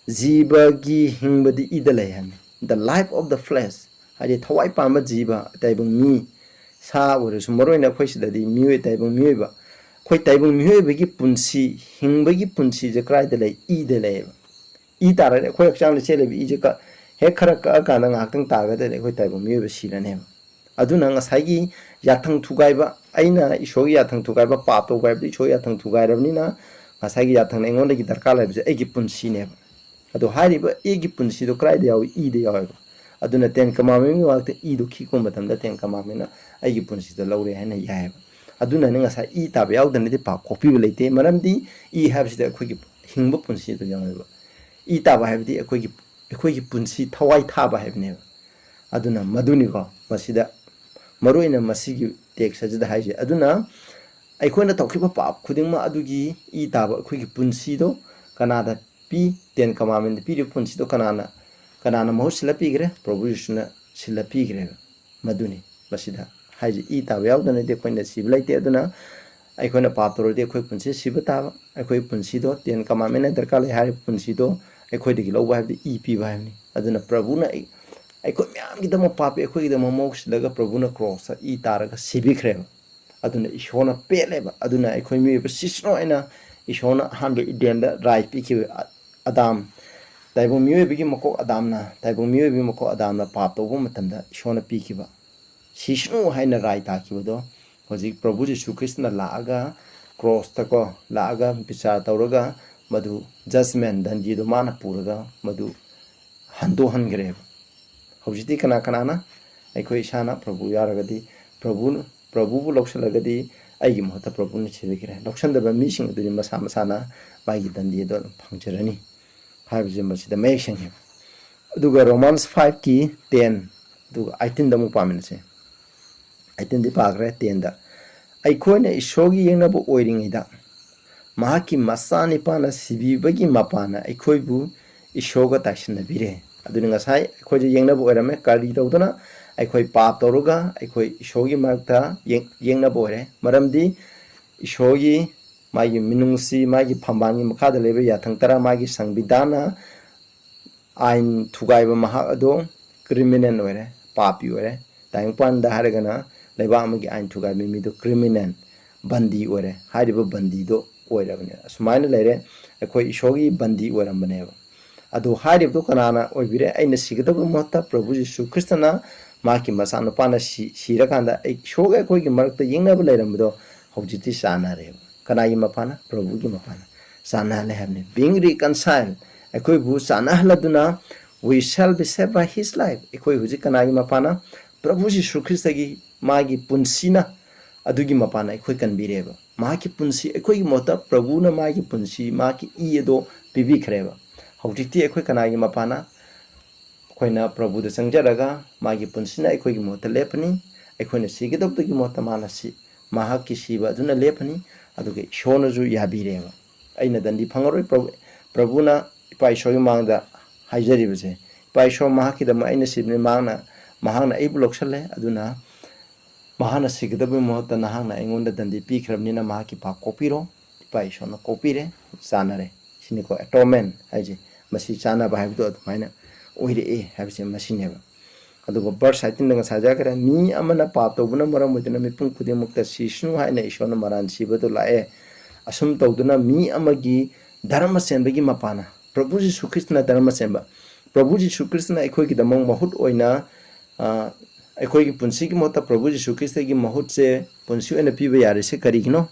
ꯖꯤꯕꯒꯤ ꯍꯤꯡꯕꯗꯤ ꯏꯗ ꯂꯩ" ꯍꯥꯏꯅꯤ꯫ "The life of the flesh", ꯍꯥꯏꯗꯤ ꯊꯋꯥꯏ ꯄꯥꯟꯕ ꯖꯤꯕ, ꯇꯥꯏꯕꯪ ꯃꯤ, ꯁꯥ ꯑꯣꯏꯔꯁꯨ, ꯃꯔꯨꯑꯣꯏꯅ ꯑꯩꯈꯣꯏ ꯁꯤꯗꯗꯤ ꯃꯤꯑꯣꯏ, ꯇꯥꯏꯕꯪ ꯃꯤꯑꯣꯏꯕ, ꯑꯩꯈꯣꯏ ꯇꯥꯏꯕꯪ ꯃꯤꯑꯣꯏꯕꯒꯤ ꯄꯨꯟꯁꯤ, ꯍꯤꯡꯕꯒꯤ ꯄꯨꯟꯁꯤꯁꯦ ꯀꯗꯥꯏꯗ ꯂꯩ? ꯏꯗ ꯂꯩꯌꯦꯕ꯫ ꯏ ꯇꯥꯔꯗꯤ ꯑꯩꯈꯣꯏ ꯍꯛꯆꯥꯡꯗ ꯆꯦꯜꯂꯤꯕ ꯏꯁꯦ ꯀ-, ꯍꯦꯛ ꯈꯔ ꯀꯛꯑꯀꯥꯟꯗ ꯉꯥꯏꯍꯥꯛꯇꯪ ꯇꯥꯔꯒꯗꯤ ꯑꯩꯈꯣꯏ ꯇꯥꯏꯕꯪ ꯃꯤꯑꯣꯏꯕ ꯁꯤꯔꯅꯦꯕ꯫ ꯑꯗꯨꯅ ꯉꯁꯥꯏꯒꯤ ꯌꯥꯊꯪ ꯊꯨꯒꯥꯏꯕ, ꯑꯩꯅ ꯏꯁꯣꯔꯒꯤ ꯌꯥꯊꯪ ꯊꯨꯒꯥꯏꯕ, ꯄꯥꯞ ꯇꯧꯕ ꯍꯥꯏꯕꯗꯤ ꯏꯁꯣꯔꯒꯤ ꯌꯥꯊꯪ ꯊꯨꯒꯥꯏꯔꯕꯅꯤꯅ, ꯉꯁꯥꯏꯒꯤ ꯌꯥꯊꯪꯅ ꯑꯩꯉꯣꯟꯗꯒꯤ ꯗꯔꯀꯥꯔ ꯂꯩꯕꯁꯦ ꯑꯩꯒꯤ ꯄꯨꯟꯁꯤꯅꯦꯕ꯫ ꯑꯗꯣ ꯍꯥꯏꯔꯤꯕ ꯑꯩꯒꯤ ꯄꯨꯟꯁꯤꯗꯣ ꯀꯗꯥꯏꯗ ꯌꯥꯎꯏ? ꯏꯗ ꯌꯥꯎꯋꯦꯕ꯫ ꯑꯗꯨꯅ ꯇꯦꯟ ꯀꯃꯥꯟꯃꯦꯟꯒꯤ ꯃꯔꯛꯇ ꯏꯗꯣ ꯈꯤꯛꯄ ꯃꯇꯝꯗ ꯇꯦꯟ ꯀꯃꯥꯟꯃꯦꯟꯅ ꯑꯩꯒꯤ ꯄꯨꯟꯁꯤꯗ ꯂꯧꯔꯦ ꯍꯥꯏꯅ ꯌꯥꯏꯑꯕ꯫ ꯑꯗꯨꯅꯅꯦ ꯉꯁꯥꯏ ꯏ ꯇꯥꯕ ꯌꯥꯎꯗꯅꯗꯤ ꯄꯥꯞ ꯀꯣꯛꯄꯤꯕ ꯂꯩꯇꯦ꯫ ꯃꯔꯝꯗꯤ ꯏ ꯍꯥꯏꯕꯁꯤꯗ ꯑꯩꯈꯣꯏꯒꯤ ꯍꯤꯡꯕ ꯄꯨꯟꯁꯤꯗ ꯌꯥꯎꯋꯦꯕ꯫ ꯏ ꯇꯥꯕ ꯍꯥꯏꯕꯗꯤ ꯑꯩꯈꯣꯏꯒꯤ, ꯑꯩꯈꯣꯏꯒꯤ ꯄꯨꯟꯁꯤ ꯊꯋꯥꯏ ꯊꯥꯕ ꯍꯥꯏꯕꯅꯦꯕ꯫ ꯑꯗꯨꯅ ꯃꯗꯨꯅꯤꯀꯣ ꯃꯁꯤꯗ ꯃꯔꯨꯑꯣꯏꯅ ꯃꯁꯤꯒꯤ ꯇꯦꯛꯁ ꯑꯁꯤꯗ ꯍꯥꯏꯁꯦ꯫ ꯑꯗꯨꯅ ꯑꯩꯈꯣꯏꯅ ꯇꯧꯈꯤꯕ ꯄꯥꯞ ꯈꯨꯗꯤꯡꯃꯛ ꯑꯗꯨꯒꯤ ꯏ ꯇꯥꯕ ꯑꯩꯈꯣꯏꯒꯤ ꯄꯨꯟꯁꯤꯗꯣ ꯀꯅꯥꯗ ꯄꯤ꯫ Ten Commandment ꯄꯤꯔꯤꯕ ꯄꯨꯟꯁꯤꯗꯣ ꯀꯅꯥꯅ, ꯀꯅꯥꯅ ꯃꯍꯨꯠ ꯁꯤꯜꯂ ꯄꯤꯈ꯭ꯔꯦ? ꯄ꯭ꯔꯚꯨ ꯌꯤꯁꯨꯅ ꯁꯤꯜꯂ ꯄꯤꯈ꯭ꯔꯦꯕ꯫ ꯃꯗꯨꯅꯤ꯫ ꯃꯁꯤꯗ ꯍꯥꯏꯁꯦ, ꯏ ꯇꯥꯕ ꯌꯥꯎꯗꯅꯗꯤ ꯑꯩꯈꯣꯏꯅ ꯁꯤꯕ ꯂꯩꯇꯦ꯫ ꯑꯗꯨꯅ ꯑꯩꯈꯣꯏꯅ ꯄꯥꯞ ꯇꯧꯔꯗꯤ ꯑꯩꯈꯣꯏ ꯄꯨꯟꯁꯤ ꯁꯤꯕ ꯇꯥꯕ꯫ ꯑꯩꯈꯣꯏ ꯄꯨꯟꯁꯤꯗꯣ Ten Commandment ꯗꯔꯀꯥꯔ ꯂꯩ ꯍꯥꯏꯔꯤꯕ ꯄꯨꯟꯁꯤꯗꯣ ꯑꯩꯈꯣꯏꯗꯒꯤ ꯂꯧꯕ ꯍꯥꯏꯕꯗꯤ ꯏ ꯄꯤꯕ ꯍꯥꯏꯕꯅꯤ꯫ ꯑꯗꯨꯅ ꯄ꯭ꯔꯚꯨꯅ ꯑꯩ-, ꯑꯩꯈꯣꯏ ꯃꯌꯥꯝꯒꯤꯗꯃꯛ ꯄꯥꯞꯄꯤ, ꯑꯩꯈꯣꯏꯒꯤꯗꯃꯛ ꯃꯍꯨꯠ ꯁꯤꯜꯂꯒ ꯄ꯭ꯔꯚꯨꯅ ꯀ꯭ꯔꯣꯁꯇ ꯏ ꯇꯥꯔꯒ ꯁꯤꯕꯤꯈ꯭ꯔꯦꯕ꯫ ꯑꯗꯨꯅ ꯏꯁꯣꯔꯅ ꯄꯦꯜꯂꯦꯕ꯫ ꯑꯗꯨꯅ ꯑꯩꯈꯣꯏ ꯃꯤꯑꯣꯏꯕ ꯁꯤꯁꯅꯨ ꯍꯥꯏꯅ ꯏꯁꯣꯔꯅ ꯑꯍꯥꯟꯕ ꯏꯗꯦꯟꯗ ꯔꯥꯏ ꯄꯤꯈꯤꯕ꯫ ꯑ-, ꯑꯗꯥꯝ, ꯇꯥꯏꯕꯪ ꯃꯤꯑꯣꯏꯕꯒꯤ ꯃꯀꯣꯛ ꯑꯗꯥꯝꯅ, ꯇꯥꯏꯕꯪ ꯃꯤꯑꯣꯏꯕꯒꯤ ꯃꯀꯣꯛ ꯑꯗꯥꯝꯅ ꯄꯥꯞ ꯇꯧꯕ ꯃꯇꯝꯗ ꯏꯁꯣꯔꯅ ꯄꯤꯈꯤꯕ ꯁꯤꯁꯅꯨ ꯍꯥꯏꯅ ꯔꯥꯏ ꯇꯥꯈꯤꯕꯗꯣ, ꯍꯧꯖꯤꯛ ꯄ꯭ꯔꯚꯨ ꯖꯤꯁꯨ ꯈ꯭ꯔꯤꯁꯇꯅ ꯂꯥꯛꯑꯒ, ꯀ꯭ꯔꯣꯁꯇꯀꯣ, ꯂꯥꯛꯑꯒ ꯕꯤꯆꯥꯔ ꯇꯧꯔꯒ, ꯃꯗꯨ ꯖꯁꯃꯦꯟ ꯗꯟꯗꯤꯗꯣ ꯃꯥꯅ ꯄꯨꯔꯒ ꯃꯗꯨ ꯍꯟꯗꯣꯛꯍꯟꯈ꯭ꯔꯦꯕ꯫ ꯍꯧꯖꯤꯛꯇꯤ ꯀꯅꯥ ꯀꯅꯥꯅ ꯑꯩꯈꯣꯏ ꯏꯁꯥꯅ ꯄ꯭ꯔꯚꯨ ꯌꯥꯔꯒꯗꯤ, ꯄ꯭ꯔꯚꯨ, ꯄ꯭ꯔꯚꯨꯕꯨ ꯂꯧꯁꯤꯜꯂꯒꯗꯤ ꯑꯩꯒꯤ ꯃꯍꯨꯠꯇ ꯄ꯭ꯔꯚꯨꯅ ꯁꯤꯕꯤꯈ꯭ꯔꯦ꯫ ꯂꯧꯁꯤꯟꯗꯕ ꯃꯤꯁꯤꯡ ꯑꯗꯨꯗꯤ ꯃꯁꯥ ꯃꯁꯥꯅ ꯃꯥꯒꯤ ꯗꯟꯗꯤ ꯑꯗꯨ ꯑꯗꯨꯝ ꯐꯪꯖꯔꯅꯤ ꯍꯥꯏꯕꯁꯦ ꯃꯁꯤꯗ ꯃꯌꯦꯛ ꯁꯦꯡꯉꯦꯕ꯫ ꯑꯗꯨꯒ Romans five ꯀꯤ ten, ꯑꯗꯨꯒ eighteenꯗ ꯑꯃꯨꯛ ꯄꯥꯃꯤꯟꯅꯁꯦ꯫ Eighteenꯗꯤ ꯄꯥꯈ꯭ꯔꯦ, tenꯗ ꯑꯩꯈꯣꯏꯅ ꯏꯁꯣꯔꯒꯤ ꯌꯦꯛꯅꯕ ꯑꯣꯏꯔꯤꯉꯩꯗ ꯃꯍꯥꯛꯀꯤ ꯃꯆꯥꯅꯤꯄꯥꯅ ꯁꯤꯕꯤꯕꯒꯤ ꯃꯄꯥꯅ ꯑꯩꯈꯣꯏꯕꯨ ꯏꯁꯣꯔꯒ ꯇꯥꯏꯁꯤꯟꯅꯕꯤꯔꯦ꯫ ꯑꯗꯨꯅꯤ ꯉꯁꯥꯏ ꯑꯩꯈꯣꯏꯁꯦ ꯌꯦꯛꯅꯕ ꯑꯣꯏꯔꯝꯃꯦ꯫ ꯀꯔꯤ ꯇꯧꯗꯅ? ꯑꯩꯈꯣꯏ ꯄꯥꯞ ꯇꯧꯔꯒ ꯑꯩꯈꯣꯏ ꯏꯁꯣꯔꯒꯤ ꯃꯔꯛꯇ ꯌꯦꯛ-, ꯌꯦꯛꯅꯕ ꯑꯣꯏꯔꯦ꯫ ꯃꯔꯝꯗꯤ ꯏꯁꯣꯔꯒꯤ, ꯃꯥꯒꯤ ꯃꯤꯅꯨꯡꯁꯤ, ꯃꯥꯒꯤ ꯐꯝꯕꯥꯜꯒꯤ ꯃꯈꯥꯗ ꯂꯩꯕ ꯌꯥꯊꯪ ꯇꯔꯥ, ꯃꯥꯒꯤ ꯁꯪꯕꯤꯙꯥꯟꯅ, ꯑꯥꯏꯟ ꯊꯨꯒꯥꯏꯕ ꯃꯍꯥꯛ ꯑꯗꯣ ꯀ꯭ꯔꯤꯃꯤꯅꯦꯜ ꯑꯣꯏꯔꯦ, ꯄꯥꯄꯤ ꯑꯣꯏꯔꯦ꯫ ꯇꯥꯏꯕꯪꯄꯥꯟꯗ ꯍꯥꯏꯔꯒꯅ ꯂꯩꯕꯥꯛ ꯑꯃꯒꯤ ꯑꯥꯏꯟ ꯊꯨꯒꯥꯏꯕ ꯃꯤꯗꯣ ꯀ꯭ꯔꯤꯃꯤꯅꯦꯜ, ꯕꯟꯗꯤ ꯑꯣꯏꯔꯦ꯫ ꯍꯥꯏꯔꯤꯕ ꯕꯟꯗꯤꯗꯣ ꯑꯣꯏꯔꯕꯅꯦ꯫ ꯑꯁꯨꯃꯥꯏꯅ ꯂꯩꯔꯦ, ꯑꯩꯈꯣꯏ ꯏꯁꯣꯔꯒꯤ ꯕꯟꯗꯤ ꯑꯣꯏꯔꯝꯕꯅꯦꯕ꯫ ꯑꯗꯨ ꯍꯥꯏꯔꯤꯕꯗꯣ ꯀꯅꯥꯅ ꯑꯣꯏꯕꯤꯔꯦ? ꯑꯩꯅ ꯁꯤꯒꯗꯕꯒꯤ ꯃꯍꯨꯠꯇ ꯄ꯭ꯔꯚꯨ ꯖꯤꯁꯨ ꯈ꯭ꯔꯤꯁꯇꯅ ꯃꯍꯥꯛꯀꯤ ꯃꯆꯥꯅꯨꯄꯥꯅ ꯁꯤ-, ꯁꯤꯔꯀꯥꯟꯗ ꯑꯩ, ꯏꯁꯣꯔꯒ ꯑꯩꯈꯣꯏꯒꯤ ꯃꯔꯛꯇ ꯌꯦꯛꯅꯕ ꯂꯩꯔꯝꯕꯗꯣ ꯍꯧꯖꯤꯛꯇꯤ ꯆꯥꯟꯅꯔꯦꯕ꯫ ꯀꯅꯥꯒꯤ ꯃꯄꯥꯅ? ꯄ꯭ꯔꯚꯨꯒꯤ ꯃꯄꯥꯅ ꯆꯥꯟꯅꯍꯜꯂꯦ ꯍꯥꯏꯕꯅꯤ꯫ Being reconciled, ꯑꯩꯈꯣꯏꯕꯨ ꯆꯥꯟꯅꯍꯜꯂꯗꯨꯅ, we shall be saved by his life꯫ ꯑꯩꯈꯣꯏ ꯍꯧꯖꯤꯛ ꯀꯅꯥꯒꯤ ꯃꯄꯥꯅ? ꯄ꯭ꯔꯚꯨ ꯖꯤꯁꯨ ꯈ꯭ꯔꯤꯁꯇꯒꯤ ꯃꯥꯒꯤ ꯄꯨꯟꯁꯤꯅ, ꯑꯗꯨꯒꯤ ꯃꯄꯥꯅ ꯑꯩꯈꯣꯏ ꯀꯟꯕꯤꯔꯦꯕ꯫ ꯃꯍꯥꯛꯀꯤ ꯄꯨꯟꯁꯤ, ꯑꯩꯈꯣꯏꯒꯤ ꯃꯍꯨꯠꯇ ꯄ꯭ꯔꯚꯨꯅ ꯃꯥꯒꯤ ꯄꯨꯟꯁꯤ, ꯃꯍꯥꯛꯀꯤ ꯏ ꯑꯗꯣ ꯄꯤꯕꯤꯈ꯭ꯔꯦꯕ꯫ ꯍꯧꯖꯤꯛꯇꯤ ꯑꯩꯈꯣꯏ ꯀꯅꯥꯒꯤ ꯃꯄꯥꯅ? ꯑꯩꯈꯣꯏꯅ ꯄ꯭ꯔꯚꯨꯗ ꯆꯪꯖꯔꯒ ꯃꯥꯒꯤ ꯄꯨꯟꯁꯤꯅ ꯑꯩꯈꯣꯏꯒꯤ ꯃꯍꯨꯠꯇ ꯂꯦꯞꯄꯅꯤ꯫ ꯑꯩꯈꯣꯏꯅ ꯁꯤꯒꯗꯕꯗꯨꯒꯤ ꯃꯍꯨꯠꯇ ꯃꯥꯅ ꯁꯤ-, ꯃꯍꯥꯛꯀꯤ ꯁꯤꯕ ꯑꯗꯨꯅ ꯂꯦꯞꯄꯅꯤ꯫ ꯑꯗꯨꯒ ꯏꯁꯣꯔꯅꯁꯨ ꯌꯥꯕꯤꯔꯦꯕ꯫ ꯑꯩꯅ ꯗꯟꯗꯤ ꯐꯪꯉꯔꯣꯏ, ꯄ꯭ꯔꯚꯨ, ꯄ꯭ꯔꯚꯨꯅ ꯏꯄꯥ ꯏꯁꯣꯔꯒꯤ ꯃꯥꯡꯗ ꯍꯥꯏꯖꯔꯤꯕꯁꯦ, "ꯏꯄꯥ ꯏꯁꯣꯔ, ꯃꯍꯥꯛꯀꯤꯗꯃꯛ ꯑꯩꯅ ꯁꯤꯕꯅꯤ, ꯃꯍꯥꯛꯅ, ꯃꯍꯥꯛꯅ ꯑꯩꯕꯨ ꯂꯧꯁꯜꯂꯦ, ꯑꯗꯨꯅ ꯃꯍꯥꯛꯅ ꯁꯤꯒꯗꯕꯒꯤ ꯃꯍꯨꯠꯇ ꯅꯍꯥꯛꯅ ꯑꯩꯉꯣꯟꯗ ꯗꯟꯗꯤ ꯄꯤꯈ꯭ꯔꯕꯅꯤꯅ ꯃꯍꯥꯛꯀꯤ ꯄꯥꯞ ꯀꯣꯛꯄꯤꯔꯣ"꯫ ꯏꯄꯥ ꯏꯁꯣꯔꯅ ꯀꯣꯛꯄꯤꯔꯦ, ꯆꯥꯟꯅꯔꯦ꯫ ꯁꯤꯅꯤꯀꯣ ꯑꯦꯇꯣꯟꯃꯦꯟ ꯍꯥꯏꯁꯦ꯫ ꯃꯁꯤ ꯆꯥꯟꯅꯕ ꯍꯥꯏꯕꯗꯣ ꯑꯗꯨꯃꯥꯏꯅ ꯑꯣꯏꯔꯛꯑꯦ ꯍꯥꯏꯕꯁꯦ ꯃꯁꯤꯅꯦꯕ꯫ ꯑꯗꯨꯒ ꯚꯔꯁ ꯑꯩꯠꯇꯤꯟꯗ ꯉꯁꯥꯏ ꯍꯥꯏꯖꯈ꯭ꯔꯦ, "ꯃꯤ ꯑꯃꯅ ꯄꯥꯞ ꯇꯧꯕꯅ ꯃꯔꯝ ꯑꯣꯏꯗꯨꯅ ꯃꯤꯄꯨꯝ ꯈꯨꯗꯤꯡꯃꯛꯇ ꯁꯤꯁꯅꯨ ꯍꯥꯏꯅ ꯏꯁꯣꯔꯅ ꯃꯔꯥꯟ ꯁꯤꯕꯗꯨ ꯂꯥꯛꯑꯦ"꯫ ꯑꯁꯨꯝ ꯇꯧꯗꯨꯅ ꯃꯤ ꯑꯃꯒꯤ ꯙꯔꯃ ꯆꯦꯟꯕꯒꯤ ꯃꯄꯥꯟꯅ ꯄ꯭ꯔꯚꯨ ꯖꯤꯁꯨ ꯈ꯭ꯔꯤꯁꯇꯅ ꯙꯔꯃ ꯆꯦꯟꯕ꯫ ꯄ꯭ꯔꯚꯨ ꯖꯤꯁꯨ ꯈ꯭ꯔꯤꯁꯇꯅ ꯑꯩꯈꯣꯏꯒꯤꯗꯃꯛ ꯃꯍꯨꯠ ꯑꯣꯏꯅ, ꯑ, ꯑꯩꯈꯣꯏꯒꯤ ꯄꯨꯟꯁꯤꯒꯤ ꯃꯍꯨꯠꯇ ꯄ꯭ꯔꯚꯨ ꯖꯤꯁꯨ ꯈ꯭ꯔꯤꯁꯇꯒꯤ ꯃꯍꯨꯠꯁꯦ ꯄꯨꯟꯁꯤ ꯑꯣꯏꯅ ꯄꯤꯕ ꯌꯥꯔꯤꯁꯦ ꯀꯔꯤꯒꯤꯅꯣ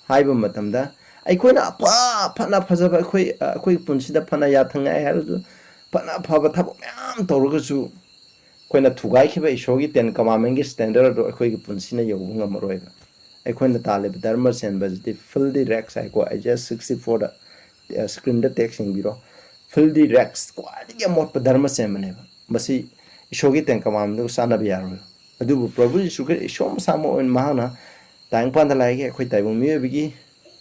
ꯍꯥꯏꯕ ꯃꯇꯝꯗ, ꯑꯩꯈꯣꯏꯅ ꯑꯐ-, ꯐꯅ ꯐꯖꯕ, ꯑꯩꯈꯣꯏ, ꯑ, ꯑꯩꯈꯣꯏꯒꯤ ꯄꯨꯟꯁꯤꯗ ꯐꯅ ꯌꯥꯊꯪ ꯉꯥꯏ ꯍꯥꯏꯔꯁꯨ, ꯐꯅ ꯐꯕ ꯊꯕꯛ ꯃꯌꯥꯝ ꯇꯧꯔꯒꯁꯨ, ꯑꯩꯈꯣꯏꯅ ꯊꯨꯒꯥꯏꯈꯤꯕ ꯏꯁꯣꯔꯒꯤ ꯇꯦꯟ ꯀꯃꯥꯟꯃꯦꯟꯒꯤ ꯁ꯭ꯇꯦꯟꯗꯔꯗ ꯑꯗꯨ ꯑꯩꯈꯣꯏꯒꯤ ꯄꯨꯟꯁꯤꯅ ꯌꯧꯕ ꯉꯝꯃꯔꯣꯏꯕ꯫ ꯑꯩꯈꯣꯏꯅ ꯇꯥꯜꯂꯤꯕ ꯙꯔꯃ ꯆꯦꯟꯕꯁꯤꯗꯤ ꯐꯤꯜꯗꯤ ꯔꯦꯛꯁ ꯍꯥꯏꯀꯣ, ꯑꯥꯏꯖꯤꯌꯥ ꯁꯤꯛꯁꯇꯤ ꯐꯣꯔꯗ, ꯑ, ꯁ꯭ꯀ꯭ꯔꯤꯟꯗ ꯇꯦꯛꯁ ꯌꯦꯡꯕꯤꯔꯣ꯫ ꯐꯤꯜꯗꯤ ꯔꯦꯛꯁ, ꯈ꯭ꯋꯥꯏꯗꯒꯤ ꯑꯃꯣꯠꯄ ꯙꯔꯃ ꯆꯦꯟꯕꯅꯦꯕ꯫ ꯃꯁꯤ ꯏꯁꯣꯔꯒꯤ ꯇꯦꯟ ꯀꯃꯥꯟꯃꯦꯟꯗꯨꯒ ꯆꯥꯟꯅꯕ ꯌꯥꯔꯣꯏ꯫ ꯑꯗꯨꯕꯨ ꯄ꯭ꯔꯚꯨ ꯖꯤꯁꯨ ꯈ꯭ꯔꯤꯁ ꯏꯁꯣꯔ ꯃꯁꯥꯃꯛ ꯑꯣꯏꯅ ꯃꯍꯥꯛꯅ ꯇꯥꯏꯕꯪꯄꯥꯟꯗ ꯂꯥꯛꯏꯒꯤ ꯑꯩꯈꯣꯏ ꯇꯥꯏꯕꯪ ꯃꯤꯑꯣꯏꯕꯒꯤ,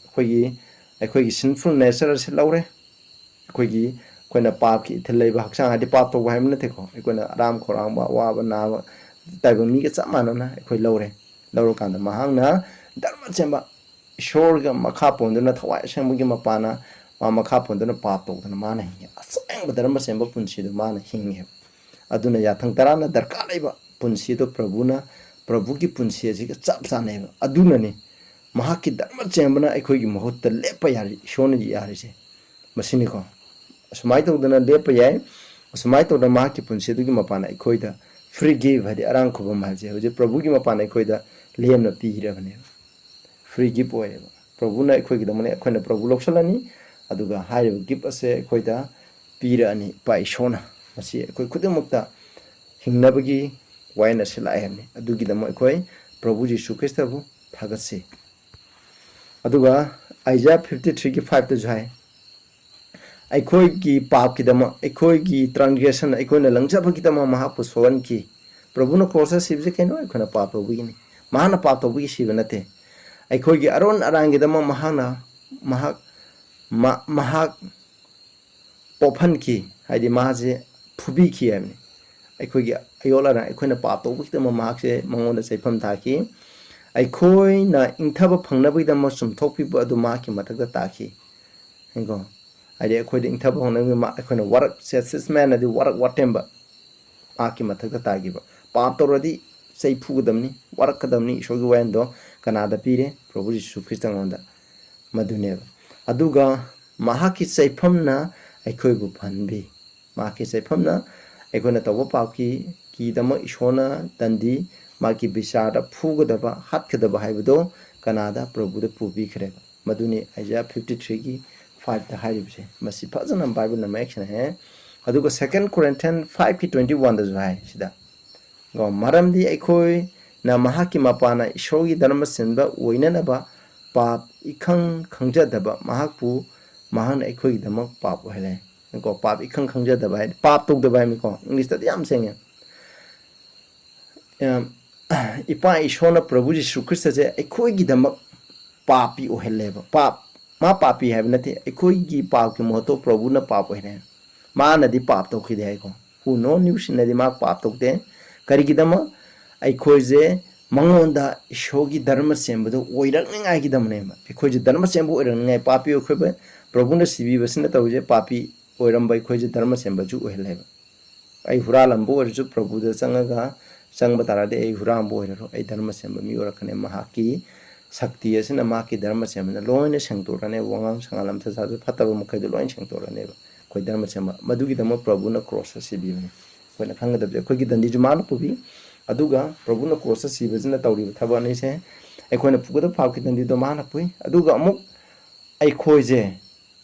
ꯑꯩꯈꯣꯏꯒꯤ, ꯑꯩꯈꯣꯏꯒꯤ ꯁꯤꯟꯐꯨꯜ ꯅꯦꯆꯔ ꯑꯁꯤ ꯂꯧꯔꯦ꯫ ꯑꯩꯈꯣꯏꯒꯤ, ꯑꯩꯈꯣꯏꯅ ꯄꯥꯞꯀꯤ ꯏꯊꯤꯜ ꯂꯩꯕ ꯍꯛꯆꯥꯡ ꯍꯥꯏꯗꯤ ꯄꯥꯞ ꯇꯧꯕ ꯍꯥꯏꯕ ꯅꯠꯇꯦꯀꯣ꯫ ꯑꯩꯈꯣꯏꯅ ꯑꯔꯥꯝ ꯈꯧꯔꯥꯡꯕ, ꯑꯋꯥꯕ ꯅꯥꯕ, ꯇꯥꯏꯕꯪ ꯃꯤꯒ ꯆꯞ ꯃꯥꯟꯅꯅ ꯑꯩꯈꯣꯏ ꯂꯧꯔꯦ꯫ ꯂꯧꯔꯀꯥꯟꯗ ꯃꯍꯥꯛꯅ ꯙꯔꯃ ꯆꯦꯟꯕ, ꯏꯁꯣꯔꯒ ꯃꯈꯥ ꯄꯣꯟꯗꯨꯅ, ꯊꯋꯥꯏ ꯑꯁꯦꯡꯕꯒꯤ ꯃꯄꯥꯟꯅ ꯃꯥ ꯃꯈꯥ ꯄꯣꯟꯗꯨꯅ ꯄꯥꯞ ꯇꯧꯗꯅ ꯃꯥꯅ ꯍꯤꯡꯉꯦ꯫ ꯑꯁꯦꯡꯕ ꯙꯔꯃ ꯆꯦꯟꯕ ꯄꯨꯟꯁꯤꯗꯨ ꯃꯥꯅ ꯍꯤꯡꯉꯦꯕ꯫ ꯑꯗꯨꯅ ꯌꯥꯊꯪ ꯇꯔꯥꯅ ꯗꯔꯀꯥꯔ ꯂꯩꯕ ꯄꯨꯟꯁꯤꯗꯣ ꯄ꯭ꯔꯚꯨꯅ, ꯄ꯭ꯔꯚꯨꯒꯤ ꯄꯨꯟꯁꯤ ꯑꯁꯤꯒ ꯆꯞ ꯆꯥꯅꯩꯕ꯫ ꯑꯗꯨꯅꯅꯤ ꯃꯍꯥꯛꯀꯤ ꯙꯔꯃ ꯆꯦꯟꯕꯅ ꯑꯩꯈꯣꯏꯒꯤ ꯃꯍꯨꯠꯇ ꯂꯦꯞꯄ ꯌꯥꯔꯤ, ꯏꯁꯣꯔꯅ ꯌꯥꯔꯤꯁꯦ꯫ ꯃꯁꯤꯅꯤꯀꯣ꯫ ꯑꯁꯨꯃꯥꯏꯅ ꯇꯧꯗꯅ ꯂꯦꯞꯄ ꯌꯥꯏ꯫ ꯑꯁꯨꯃꯥꯏꯅ ꯇꯧꯗꯅ ꯃꯍꯥꯛꯀꯤ ꯄꯨꯟꯁꯤ ꯑꯗꯨꯒꯤ ꯃꯄꯥꯟꯅ ꯑꯩꯈꯣꯏꯗ ꯐ꯭ꯔꯤ ꯒꯤꯐ, ꯍꯥꯏꯗꯤ ꯑꯔꯥꯡ ꯈꯨꯕꯝ ꯍꯥꯏꯕꯁꯦ ꯍꯧꯖꯤꯛ ꯄ꯭ꯔꯚꯨꯒꯤ ꯃꯄꯥꯟꯅ ꯑꯩꯈꯣꯏꯗ ꯂꯦꯝꯅ ꯄꯤꯔꯕꯅꯦꯕ꯫ ꯐ꯭ꯔꯤ ꯒꯤꯐ ꯑꯣꯏꯔꯦꯕ꯫ ꯄ꯭ꯔꯚꯨꯅ ꯑꯩꯈꯣꯏꯒꯤꯗꯃꯛꯅꯦ, ꯑꯩꯈꯣꯏꯅ ꯄ꯭ꯔꯚꯨ ꯂꯧꯁꯤꯜꯂꯅꯤ, ꯑꯗꯨꯒ ꯍꯥꯏꯔꯤꯕ ꯒꯤꯐ ꯑꯁꯦ ꯑꯩꯈꯣꯏꯗ ꯄꯤꯔꯛꯑꯅꯤ ꯏꯄꯥ ꯏꯁꯣꯔꯅ꯫ ꯃꯁꯤ ꯑꯩꯈꯣꯏ ꯈꯨꯗꯤꯡꯃꯛꯇ ꯍꯤꯡꯅꯕꯒꯤ ꯋꯥꯌꯦꯜ ꯑꯁꯤ ꯂꯥꯛꯑꯦ ꯍꯥꯏꯕꯅꯤ꯫ ꯑꯗꯨꯒꯤꯗꯃꯛ ꯑꯩꯈꯣꯏ ꯄ꯭ꯔꯚꯨ ꯖꯤꯁꯨ ꯈ꯭ꯔꯤꯁꯇꯕꯨ ꯊꯥꯒꯠꯁꯤ꯫ ꯑꯗꯨꯒ ꯑꯥꯏꯖꯥꯌꯥ ꯐꯤꯐꯇꯤ ꯊ꯭ꯔꯤꯒꯤ ꯐꯥꯏꯚꯇꯁꯨ ꯍꯥꯏ, "ꯑꯩꯈꯣꯏꯒꯤ ꯄꯥꯞꯀꯤꯗꯃꯛ, ꯑꯩꯈꯣꯏꯒꯤ ꯇ꯭ꯔꯥꯟꯁꯒ꯭ꯔꯦꯁꯟ, ꯑꯩꯈꯣꯏꯅ ꯂꯪꯖꯕꯒꯤꯗꯃꯛ ꯃꯍꯥꯛꯄꯨ ꯁꯣꯛꯍꯟꯈꯤ"꯫ ꯄ꯭ꯔꯚꯨꯅ ꯀ꯭ꯔꯣꯁꯇ ꯁꯤꯕꯁꯦ ꯀꯩꯅꯣ? ꯑꯩꯈꯣꯏꯅ ꯄꯥꯞ ꯇꯧꯕꯒꯤꯅꯤ꯫ ꯃꯍꯥꯛꯅ ꯄꯥꯞ ꯇꯧꯕꯒꯤ ꯁꯤꯕ ꯅꯠꯇꯦ꯫ ꯑꯩꯈꯣꯏꯒꯤ ꯑꯔꯣꯟ ꯑꯔꯥꯟꯒꯤꯗꯃꯛ ꯃꯍꯥꯛꯅ, ꯃꯍꯥꯛ, ꯃ-, ꯃꯍꯥꯛ ꯑꯣꯞꯍꯟꯈꯤ, ꯍꯥꯏꯗꯤ ꯃꯥꯁꯦ ꯐꯨꯕꯤꯈꯤ ꯍꯥꯏꯕꯅꯤ꯫ ꯑꯩꯈꯣꯏꯒꯤ ꯑꯌꯣꯜ ꯑꯅꯥ, ꯑꯩꯈꯣꯏꯅ ꯄꯥꯞ ꯇꯧꯕꯒꯤꯗꯃꯛ ꯃꯍꯥꯛꯁꯦ, ꯃꯉꯣꯟꯗ ꯆꯩꯐꯝ ꯊꯥꯈꯤ꯫ ꯑꯩꯈꯣꯏꯅ ꯏꯪꯊꯕ ꯐꯪꯅꯕꯒꯤꯗꯃꯛ ꯆꯨꯝꯊꯣꯛꯄꯤꯕ ꯑꯗꯨ ꯃꯍꯥꯛꯀꯤ ꯃꯊꯛꯇ ꯇꯥꯈꯤ꯫ ꯀꯣ, ꯍꯥꯏꯗꯤ ꯑꯩꯈꯣꯏꯗ ꯏꯪꯊꯕ ꯐꯪꯅꯕꯒꯤ ꯃꯥ-, ꯑꯩꯈꯣꯏꯅ ꯋꯥꯔꯛ, ꯆꯦꯁꯇꯤꯁꯃꯦꯟ ꯑꯗꯤ ꯋꯥꯔꯛ ꯋꯥꯇꯦꯝꯕ ꯃꯍꯥꯛꯀꯤ ꯃꯊꯛꯇ ꯇꯥꯈꯤꯕ꯫ ꯄꯥꯞ ꯇꯧꯔꯗꯤ ꯆꯩ ꯐꯨꯒꯗꯕꯅꯤ, ꯋꯥꯔꯛꯀꯗꯕꯅꯤ꯫ ꯏꯁꯣꯔꯒꯤ ꯋꯥꯌꯦꯜꯗꯣ ꯀꯅꯥꯗ ꯄꯤꯔꯦ? ꯄ꯭ꯔꯚꯨ ꯖꯤꯁꯨ ꯈ꯭ꯔꯤꯁꯇ ꯉꯣꯟꯗ꯫ ꯃꯗꯨꯅꯦꯕ꯫ ꯑꯗꯨꯒ ꯃꯍꯥꯛꯀꯤ ꯆꯩꯐꯝꯅ ꯑꯩꯈꯣꯏꯕꯨ ꯐꯍꯟꯕꯤ꯫ ꯃꯍꯥꯛꯀꯤ ꯆꯩꯐꯝꯅ ꯑꯩꯈꯣꯏꯅ ꯇꯧꯕ ꯄꯥꯞꯀꯤ, ꯀꯤꯗꯃꯛ ꯏꯁꯣꯔꯅ ꯇꯟꯗꯤ, ꯃꯍꯥꯛꯀꯤ ꯕꯤꯆꯥꯔꯗ ꯐꯨꯒꯗꯕ, ꯍꯥꯠꯀꯗꯕ ꯍꯥꯏꯕꯗꯣ ꯀꯅꯥꯗ? ꯄ꯭ꯔꯚꯨꯗ ꯄꯨꯕꯤꯈ꯭ꯔꯦꯕ꯫ ꯃꯗꯨꯅꯤ ꯑꯥꯏꯖꯥꯌꯥ ꯐꯤꯐꯇꯤ ꯊ꯭ꯔꯤꯒꯤ ꯐꯥꯏꯚꯇ ꯍꯥꯏꯔꯤꯕꯁꯦ꯫ ꯃꯁꯤ ꯐꯖꯅ ꯕꯥꯏꯕꯜꯅ ꯃꯌꯦꯛ ꯁꯦꯡꯅ ꯍꯥꯏ꯫ ꯑꯗꯨꯒ ꯁꯦꯀꯦꯟ ꯀꯣꯔꯤꯟꯊꯤꯌꯟ ꯐꯥꯏꯚꯀꯤ ꯇ꯭ꯋꯦꯟꯇꯤ ꯋꯥꯟꯗꯁꯨ ꯍꯥꯏ ꯁꯤꯗ꯫ ꯀꯣ, ꯃꯔꯝꯗꯤ ꯑꯩꯈꯣꯏꯅ ꯃꯍꯥꯛꯀꯤ ꯃꯄꯥꯅ ꯏꯁꯣꯔꯒꯤ ꯙꯔꯃ ꯆꯦꯟꯕ ꯑꯣꯏꯅꯅꯕ ꯄꯥꯞ ꯏꯈꯪ ꯈꯪꯖꯗꯕ ꯃꯍꯥꯛꯄꯨ ꯃꯍꯥꯛꯅ ꯑꯩꯈꯣꯏꯒꯤꯗꯃꯛ ꯄꯥꯞ ꯑꯣꯏꯍꯜꯂꯦ꯫ ꯀꯣ, ꯄꯥꯞ ꯏꯈꯪ ꯈꯪꯖꯗꯕ ꯍꯥꯏꯗꯤ ꯄꯥꯞ ꯇꯧꯗꯕ ꯍꯥꯏꯕꯅꯤꯀꯣ, ꯏꯪꯂꯤꯁꯇꯗꯤ ꯌꯥꯝ ꯁꯦꯡꯉꯦ꯫ ꯑꯝ, ꯏꯄꯥ ꯏꯁꯣꯔꯅ ꯄ꯭ꯔꯚꯨ ꯖꯤꯁꯨ ꯈ꯭ꯔꯤꯁꯇꯁꯦ ꯑꯩꯈꯣꯏꯒꯤꯗꯃꯛ ꯄꯥꯄꯤ ꯑꯣꯏꯍꯜꯂꯦꯕ꯫ ꯄꯥꯞ, ꯃꯥ ꯄꯥꯄꯤ ꯍꯥꯏꯕ ꯅꯠꯇꯦ, ꯑꯩꯈꯣꯏꯒꯤ ꯄꯥꯞꯀꯤ ꯃꯍꯨꯠꯇ ꯄ꯭ꯔꯚꯨꯅ ꯄꯥꯞ ꯑꯣꯏꯍꯜꯂꯦ꯫ ꯃꯥꯅꯗꯤ ꯄꯥꯞ ꯇꯧꯈꯤꯗꯦ ꯍꯥꯏꯀꯣ꯫ Who no new sinꯅꯗꯤ ꯃꯥ ꯄꯥꯞ ꯇꯧꯗꯦ꯫ ꯀꯔꯤꯒꯤꯗꯃꯛ? ꯑꯩꯈꯣꯏꯁꯦ ꯃꯉꯣꯟꯗ ꯏꯁꯣꯔꯒꯤ ꯙꯔꯃ ꯆꯦꯟꯕꯗꯣ ꯑꯣꯏꯔꯛꯅꯤꯉꯥꯏꯒꯤꯗꯃꯛꯅꯦꯕ꯫ ꯑꯩꯈꯣꯏꯁꯦ ꯙꯔꯃ ꯆꯦꯟꯕ ꯑꯣꯏꯔꯛꯅꯤꯉꯥꯏ, ꯄꯥꯄꯤ ꯑꯩꯈꯣꯏꯕ ꯄ꯭ꯔꯚꯨꯅ ꯁꯤꯕꯤꯕꯁꯤꯅ ꯇꯧꯔꯤꯁꯦ, ꯄꯥꯄꯤ ꯑꯣꯏꯔꯝꯕ ꯑꯩꯈꯣꯏꯁꯦ ꯙꯔꯃ ꯆꯦꯟꯕꯁꯨ ꯑꯣꯏꯍꯜꯂꯦꯕ꯫ ꯑꯩ ꯍꯨꯔꯥꯜꯂꯝꯕ ꯑꯣꯏꯔꯁꯨ ꯄ꯭ꯔꯚꯨꯗ ꯆꯪꯉꯒ, ꯆꯪꯕ ꯇꯥꯔꯗꯤ ꯑꯩ ꯍꯨꯔꯥꯟꯕ ꯑꯣꯏꯔꯔꯣꯏ, ꯑꯩ ꯙꯔꯃ ꯆꯦꯟꯕ ꯃꯤ ꯑꯣꯏꯔꯛꯀꯅꯤ꯫ ꯃꯍꯥꯛꯀꯤ ꯁꯛꯇꯤ ꯑꯁꯤꯅ ꯃꯍꯥꯛꯀꯤ ꯙꯔꯃ ꯆꯦꯟꯕꯅ ꯂꯣꯏꯅ ꯁꯦꯡꯗꯣꯛꯂꯅꯦꯕ꯫ ꯋꯥꯉꯥꯡ ꯁꯉꯥꯡ, ꯂꯝꯆꯠ ꯁꯥꯖꯠ ꯐꯠꯇꯕ ꯃꯈꯩꯗꯣ ꯂꯣꯏꯅ ꯁꯦꯡꯗꯣꯛꯂꯅꯦꯕ꯫ ꯑꯩꯈꯣꯏ ꯙꯔꯃ ꯆꯦꯟꯕ, ꯃꯗꯨꯒꯤꯗꯃꯛ ꯄ꯭ꯔꯚꯨꯅ ꯀ꯭ꯔꯣꯁꯇ ꯁꯤꯕꯤꯕꯅꯤ꯫ ꯑꯩꯈꯣꯏꯅ ꯈꯪꯒꯗꯕꯁꯦ ꯑꯩꯈꯣꯏꯒꯤ ꯗꯟꯗꯤꯁꯨ ꯃꯥꯅ ꯄꯨꯕꯤ, ꯑꯗꯨꯒ ꯄ꯭ꯔꯚꯨꯅ ꯀ꯭ꯔꯣꯁꯇ ꯁꯤꯕꯁꯤꯅ ꯇꯧꯔꯤꯕ ꯊꯕꯛ ꯑꯅꯤꯁꯦ, ꯑꯩꯈꯣꯏꯅ ꯄꯨꯒꯗꯕ ꯄꯥꯞꯀꯤ ꯗꯟꯗꯤꯗꯣ ꯃꯥꯅ ꯄꯨꯏ, ꯑꯗꯨꯒ ꯑꯃꯨꯛ ꯑꯩꯈꯣꯏꯁꯦ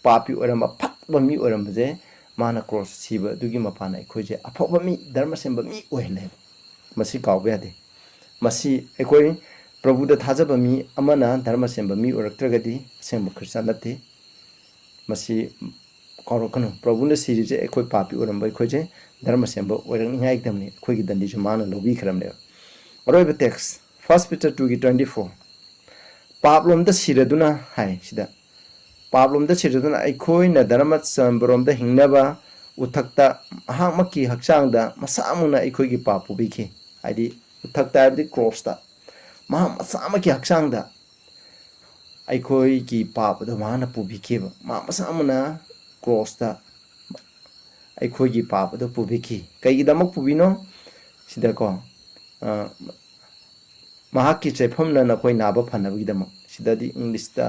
ꯄꯥꯄꯤ ꯑꯣꯏꯔꯝꯕ, ꯐꯠꯇꯕ ꯃꯤ ꯑꯣꯏꯔꯝꯕꯁꯦ ꯃꯥꯅ ꯀ꯭ꯔꯣꯁ ꯁꯤꯕ ꯑꯗꯨꯒꯤ ꯃꯄꯥꯟꯅ ꯑꯩꯈꯣꯏꯁꯦ ꯑꯐꯕ ꯃꯤ, ꯙꯔꯃ ꯆꯦꯟꯕ ꯃꯤ ꯑꯣꯏꯍꯜꯂꯦꯕ꯫ ꯃꯁꯤ ꯀꯥꯎꯕ ꯌꯥꯗꯦ꯫ ꯃꯁꯤ ꯑꯩꯈꯣꯏ ꯄ꯭ꯔꯚꯨꯗ ꯊꯥꯖꯕ ꯃꯤ ꯑꯃꯅ ꯙꯔꯃ ꯆꯦꯟꯕ ꯃꯤ ꯑꯣꯏꯔꯛꯇ꯭ꯔꯒꯗꯤ ꯑꯁꯦꯡꯕ ꯈ꯭ꯔꯤꯁꯇꯥꯟ ꯅꯠꯇꯦ꯫ ꯃꯁꯤ ꯀꯥꯎꯔꯛꯀꯅꯨ, ꯄ꯭ꯔꯚꯨꯅ ꯁꯤꯔꯤꯁꯦ ꯑꯩꯈꯣꯏ ꯄꯥꯄꯤ ꯑꯣꯏꯔꯝꯕ ꯑꯩꯈꯣꯏꯁꯦ ꯙꯔꯃ ꯆꯦꯟꯕ ꯑꯣꯏꯔꯛꯅꯤꯉꯥꯏꯒꯤꯗꯃꯛꯅꯤ꯫ ꯑꯩꯈꯣꯏꯒꯤ ꯗꯟꯗꯤꯁꯨ ꯃꯥꯅ ꯂꯧꯕꯤꯈ꯭ꯔꯕꯅꯦꯕ꯫ ꯑꯔꯣꯏꯕ ꯇꯦꯛꯁ, ꯐꯥꯔꯁ ꯄꯤꯇꯔ ꯇꯨꯒꯤ ꯇ꯭ꯋꯦꯟꯇꯤ ꯐꯣꯔ꯫ ꯄꯥꯞꯂꯣꯝꯗ ꯁꯤꯔꯗꯨꯅ ꯍꯥꯏ ꯁꯤꯗ, ꯄꯥꯞꯂꯣꯝꯗ ꯁꯤꯔꯗꯨꯅ ꯑꯩꯈꯣꯏꯅ ꯙꯔꯃ ꯆꯝꯕꯔꯣꯝꯗ ꯍꯤꯡꯅꯕ ꯎꯊꯛꯇ ꯃꯍꯥꯛꯃꯛꯀꯤ ꯍꯛꯆꯥꯡꯗ ꯃꯁꯥꯃꯛꯅ ꯑꯩꯈꯣꯏꯒꯤ ꯄꯥꯞ ꯄꯨꯕꯤꯈꯤ꯫ ꯍꯥꯏꯗꯤ ꯎꯊꯛꯇ ꯍꯥꯏꯕꯗꯤ ꯀ꯭ꯔꯣꯁꯇ, ꯃꯍꯥꯛ ꯃꯁꯥꯃꯛꯀꯤ ꯍꯛꯆꯥꯡꯗ ꯑꯩꯈꯣꯏꯒꯤ ꯄꯥꯞ ꯑꯗꯨ ꯃꯍꯥꯛꯅ ꯄꯨꯕꯤꯈꯤꯕ꯫ ꯃꯍꯥꯛ ꯃꯁꯥꯃꯛꯅ ꯀ꯭ꯔꯣꯁꯇ ꯑꯩꯈꯣꯏꯒꯤ ꯄꯥꯞ ꯑꯗꯨ ꯄꯨꯕꯤꯈꯤ꯫ ꯀꯩꯒꯤꯗꯃꯛ ꯄꯨꯕꯤꯅꯣ? ꯁꯤꯗꯀꯣ, ꯑ, ꯃꯍꯥꯛꯀꯤ ꯆꯩꯐꯝꯅ ꯅꯈꯣꯏ ꯅꯥꯕ ꯐꯅꯕꯒꯤꯗꯃꯛ꯫ ꯁꯤꯗꯗꯤ ꯏꯪꯂꯤꯁꯇ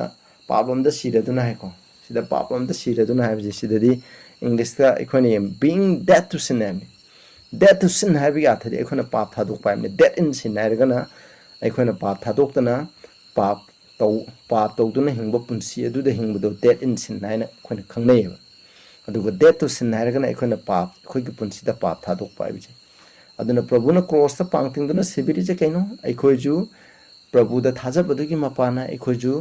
ꯄꯥꯞꯂꯣꯝꯗ ꯁꯤꯔꯗꯨꯅ ꯍꯥꯏꯀꯣ꯫ ꯁꯤꯗ ꯄꯥꯞꯂꯣꯝꯗ ꯁꯤꯔꯗꯨꯅ ꯍꯥꯏꯕꯁꯦ ꯁꯤꯗꯗꯤ ꯏꯪꯂꯤꯁꯇ ꯑꯩꯈꯣꯏꯅ ꯌꯦꯡ-, being dead to sin ꯍꯥꯏꯕꯅꯤ꯫ Dead to sin ꯍꯥꯏꯕꯒꯤ ꯑꯥꯔꯊꯗꯤ ꯑꯩꯈꯣꯏꯅ ꯄꯥꯞ ꯊꯥꯗꯣꯛꯄ ꯍꯥꯏꯕꯅꯤ꯫ Dead in sin ꯍꯥꯏꯔꯒꯅ ꯑꯩꯈꯣꯏꯅ ꯄꯥꯞ ꯊꯥꯗꯣꯛꯇꯅ ꯄꯥꯞ ꯇꯧ-, ꯄꯥꯞ ꯇꯧꯗꯨꯅ ꯍꯤꯡꯕ ꯄꯨꯟꯁꯤ ꯑꯗꯨꯗ ꯍꯤꯡꯕꯗꯣ dead in sin ꯍꯥꯏꯅ ꯑꯩꯈꯣꯏꯅ ꯈꯪꯅꯩꯌꯦꯕ꯫ ꯑꯗꯨꯒ dead to sin ꯍꯥꯏꯔꯒꯅ ꯑꯩꯈꯣꯏꯅ ꯄꯥꯞ, ꯑꯩꯈꯣꯏꯒꯤ ꯄꯨꯟꯁꯤꯗ ꯄꯥꯞ ꯊꯥꯗꯣꯛꯄ ꯍꯥꯏꯕꯁꯦ꯫ ꯑꯗꯨꯅ ꯄ꯭ꯔꯚꯨꯅ ꯀ꯭ꯔꯣꯁꯇ ꯄꯥꯡ ꯇꯤꯡꯗꯨꯅ ꯁꯤꯕꯤꯔꯤꯁꯦ ꯀꯩꯅꯣ? ꯑꯩꯈꯣꯏꯁꯨ ꯄ꯭ꯔꯚꯨꯗ ꯊꯥꯖꯕꯗꯨꯒꯤ ꯃꯄꯥꯟꯅ ꯑꯩꯈꯣꯏꯁꯨ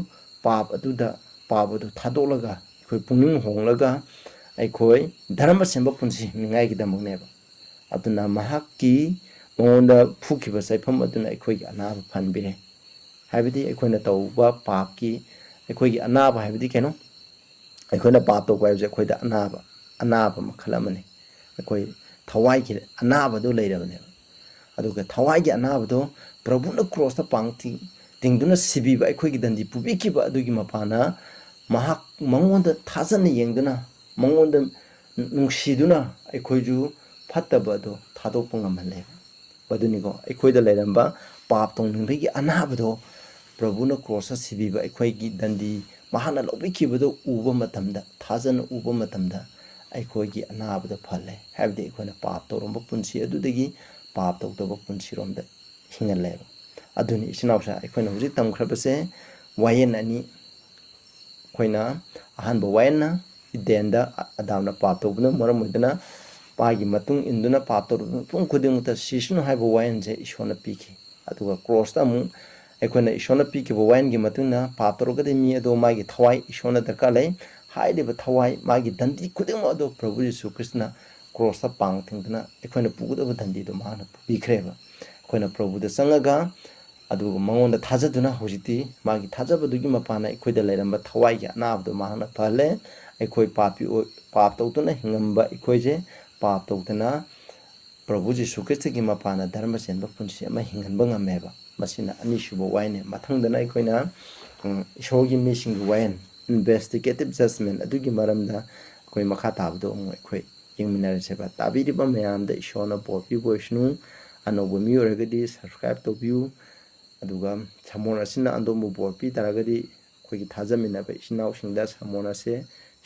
ꯄꯥꯞ ꯑꯗꯨꯗ, ꯄꯥꯞ ꯑꯗꯨ ꯊꯥꯗꯣꯛꯂꯒ ꯑꯩꯈꯣꯏ ꯄꯨꯛꯅꯤꯡ ꯍꯣꯡꯂꯒ ꯑꯩꯈꯣꯏ ꯙꯔꯃ ꯁꯦꯝꯕ ꯄꯨꯟꯁꯤ ꯍꯤꯡꯅꯤꯡꯉꯥꯏꯒꯤꯗꯃꯛꯅꯦꯕ꯫ ꯑꯗꯨꯅ ꯃꯍꯥꯛꯀꯤ ꯃꯉꯣꯟꯗ ꯐꯨꯈꯤꯕ ꯆꯩꯐꯝ ꯑꯗꯨꯅ ꯑꯩꯈꯣꯏꯒꯤ ꯑꯅꯥꯕ ꯐꯍꯟꯕꯤꯔꯦ꯫ ꯍꯥꯏꯕꯗꯤ ꯑꯩꯈꯣꯏꯅ ꯇꯧꯕ ꯄꯥꯞꯀꯤ, ꯑꯩꯈꯣꯏꯒꯤ ꯑꯅꯥꯕ ꯍꯥꯏꯕꯗꯤ ꯀꯩꯅꯣ? ꯑꯩꯈꯣꯏꯅ ꯄꯥꯞ ꯇꯧꯕ ꯍꯥꯏꯕꯁꯦ ꯑꯩꯈꯣꯏꯗ ꯑꯅꯥꯕ, ꯑꯅꯥꯕ ꯃꯈꯜ ꯑꯃꯅꯤ꯫ ꯑꯩꯈꯣꯏ ꯊꯋꯥꯏꯒꯤ ꯑꯅꯥꯕꯗꯨ ꯂꯩꯔꯕꯅꯦꯕ꯫ ꯑꯗꯨꯒ ꯊꯋꯥꯏꯒꯤ ꯑꯅꯥꯕꯗꯣ ꯄ꯭ꯔꯚꯨꯅ ꯀ꯭ꯔꯣꯁꯇ ꯄꯥꯡ ꯇꯤꯡ-, ꯇꯤꯡꯗꯨꯅ ꯁꯤꯕꯤꯕ, ꯑꯩꯈꯣꯏꯒꯤ ꯗꯟꯗꯤ ꯄꯨꯕꯤꯈꯤꯕ ꯑꯗꯨꯒꯤ ꯃꯄꯥꯟꯅ ꯃꯍꯥꯛ, ꯃꯉꯣꯟꯗ ꯊꯥꯖꯅ ꯌꯦꯡꯗꯨꯅ, ꯃꯉꯣꯟꯗ ꯅꯨꯡꯁꯤꯗꯨꯅ ꯑꯩꯈꯣꯏꯁꯨ ꯐꯠꯇꯕ ꯑꯗꯣ ꯊꯥꯗꯣꯛꯄ ꯉꯝꯍꯜꯂꯦ꯫ ꯃꯗꯨꯅꯤꯀꯣ, ꯑꯩꯈꯣꯏꯗ ꯂꯩꯔꯝꯕ ꯄꯥꯞ ꯇꯧꯅꯤꯡꯕꯒꯤ ꯑꯅꯥꯕꯗꯣ ꯄ꯭ꯔꯚꯨꯅ ꯀ꯭ꯔꯣꯁꯇ ꯁꯤꯕꯤꯕ ꯑꯩꯈꯣꯏꯒꯤ ꯗꯟꯗꯤ ꯃꯍꯥꯛꯅ ꯂꯧꯕꯤꯈꯤꯕꯗꯣ ꯎꯕ ꯃꯇꯝꯗ, ꯊꯥꯖꯅ ꯎꯕ ꯃꯇꯝꯗ ꯑꯩꯈꯣꯏꯒꯤ ꯑꯅꯥꯕꯗꯣ ꯐꯍꯜꯂꯦ꯫ ꯍꯥꯏꯕꯗꯤ ꯑꯩꯈꯣꯏꯅ ꯄꯥꯞ ꯇꯧꯔꯝꯕ ꯄꯨꯟꯁꯤ ꯑꯗꯨꯗꯒꯤ ꯄꯥꯞ ꯇꯧꯗꯕ ꯄꯨꯟꯁꯤꯔꯣꯝꯗ ꯍꯤꯡꯍꯜꯂꯦꯕ꯫ ꯑꯗꯨꯅꯤ ꯏꯆꯤꯟ ꯏꯅꯥꯎꯁꯦ, ꯑꯩꯈꯣꯏꯅ ꯍꯧꯖꯤꯛ ꯇꯝꯈ꯭ꯔꯕꯁꯦ ꯋꯥꯌꯦꯟ ꯑꯅꯤ꯫ ꯑꯩꯈꯣꯏꯅ ꯑꯍꯥꯟꯕ ꯋꯥꯌꯦꯟꯅ ꯏꯗꯦꯟꯗ ꯑꯗꯥꯝꯅ ꯄꯥꯞ ꯇꯧꯕꯅ ꯃꯔꯝ ꯑꯣꯏꯗꯨꯅ ꯃꯥꯒꯤ ꯃꯇꯨꯡ ꯏꯟꯗꯨꯅ ꯄꯥꯞ ꯇꯧꯔꯕ ꯃꯤꯄꯨꯝ ꯈꯨꯗꯤꯡꯃꯛꯇ ꯁꯤꯁꯅꯨ ꯍꯥꯏꯕ ꯋꯥꯌꯦꯟꯁꯦ ꯏꯁꯣꯔꯅ ꯄꯤꯈꯤ꯫ ꯑꯗꯨꯒ ꯀ꯭ꯔꯣꯁꯇ ꯑꯃꯨꯛ ꯑꯩꯈꯣꯏꯅ ꯏꯁꯣꯔꯅ ꯄꯤꯈꯤꯕ ꯋꯥꯌꯦꯟꯒꯤ ꯃꯇꯨꯡ ꯏꯟꯅ ꯄꯥꯞ ꯇꯧꯔꯒꯗꯤ ꯃꯤ ꯑꯗꯣ ꯃꯥꯒꯤ ꯊꯋꯥꯏ ꯏꯁꯣꯔꯅ ꯗꯔꯀꯥꯔ ꯂꯩ꯫ ꯍꯥꯏꯔꯤꯕ ꯊꯋꯥꯏ, ꯃꯥꯒꯤ ꯗꯟꯗꯤ ꯈꯨꯗꯤꯡꯃꯛ ꯑꯗꯣ ꯄ꯭ꯔꯚꯨ ꯖꯤꯁꯨ ꯈ꯭ꯔꯤꯁꯇꯅ ꯀ꯭ꯔꯣꯁꯇ ꯄꯥꯡ ꯇꯤꯡꯗꯨꯅ ꯑꯩꯈꯣꯏꯅ ꯄꯨꯒꯗꯕ ꯗꯟꯗꯤꯗꯣ ꯃꯍꯥꯛꯅ ꯄꯨꯕꯤꯈ꯭ꯔꯦꯕ꯫ ꯑꯩꯈꯣꯏꯅ ꯄ꯭ꯔꯚꯨꯗ ꯆꯪꯉꯒ ꯑꯗꯨꯒ ꯃꯉꯣꯟꯗ ꯊꯥꯖꯗꯨꯅ ꯍꯧꯖꯤꯛꯇꯤ ꯃꯥꯒꯤ ꯊꯥꯖꯕꯗꯨꯒꯤ ꯃꯄꯥꯟꯅ ꯑꯩꯈꯣꯏꯗ ꯂꯩꯔꯝꯕ ꯊꯋꯥꯏꯒꯤ ꯑꯅꯥꯕꯗꯨ ꯃꯍꯥꯛꯅ ꯐꯍꯜꯂꯦ꯫ ꯑꯩꯈꯣꯏ ꯄꯥꯄꯤ ꯑꯣꯏ-, ꯄꯥꯞ ꯇꯧꯗꯨꯅ ꯍꯤꯡꯉꯝꯕ ꯑꯩꯈꯣꯏꯁꯦ ꯄꯥꯞ ꯇꯧꯗꯅ ꯄ꯭ꯔꯚꯨ ꯖꯤꯁꯨ ꯈ꯭ꯔꯤꯁꯇꯒꯤ ꯃꯄꯥꯟꯅ ꯙꯔꯃ ꯆꯦꯟꯕ ꯄꯨꯟꯁꯤ ꯑꯃ ꯍꯤꯡꯍꯟꯕ ꯉꯝꯃꯦꯕ꯫ ꯃꯁꯤꯅ ꯑꯅꯤꯁꯨꯕ ꯋꯥꯌꯦꯜꯅꯦ꯫ ꯃꯊꯪꯗꯅ ꯑꯩꯈꯣꯏꯅ, ꯎꯝ, ꯏꯁꯣꯔꯒꯤ ꯃꯤꯁꯤꯡꯒꯤ ꯋꯥꯌꯦꯜ, investigative judgment, ꯑꯗꯨꯒꯤ ꯃꯔꯝꯗ ꯑꯩꯈꯣꯏ ꯃꯈꯥ ꯇꯥꯕꯗꯣ ꯑꯃꯨꯛ ꯑꯩꯈꯣꯏ ꯌꯦꯡꯃꯤꯟꯅꯔꯁꯦꯕ꯫ ꯇꯥꯕꯤꯔꯤꯕ ꯃꯌꯥꯝꯗ ꯏꯁꯣꯔꯅ ꯕꯣꯔ ꯄꯤꯕ ꯑꯣꯏꯁꯅꯨ꯫ ꯑꯅꯧꯕ ꯃꯤ ꯑꯣꯏꯔꯒꯗꯤ subscribe ꯇꯧꯕꯤꯌꯨ꯫ ꯑꯗꯨꯒ ꯁꯃꯣꯟ ꯑꯁꯤꯅ ꯑꯗꯣꯝꯕꯨ ꯕꯣꯔ ꯄꯤ ꯇꯥꯔꯒꯗꯤ ꯑꯩꯈꯣꯏꯒꯤ ꯊꯥꯖꯃꯤꯟꯅꯕ ꯏꯆꯤꯟ ꯏꯅꯥꯎꯁꯤꯡꯗ ꯁꯃꯣꯟ ꯑꯁꯦ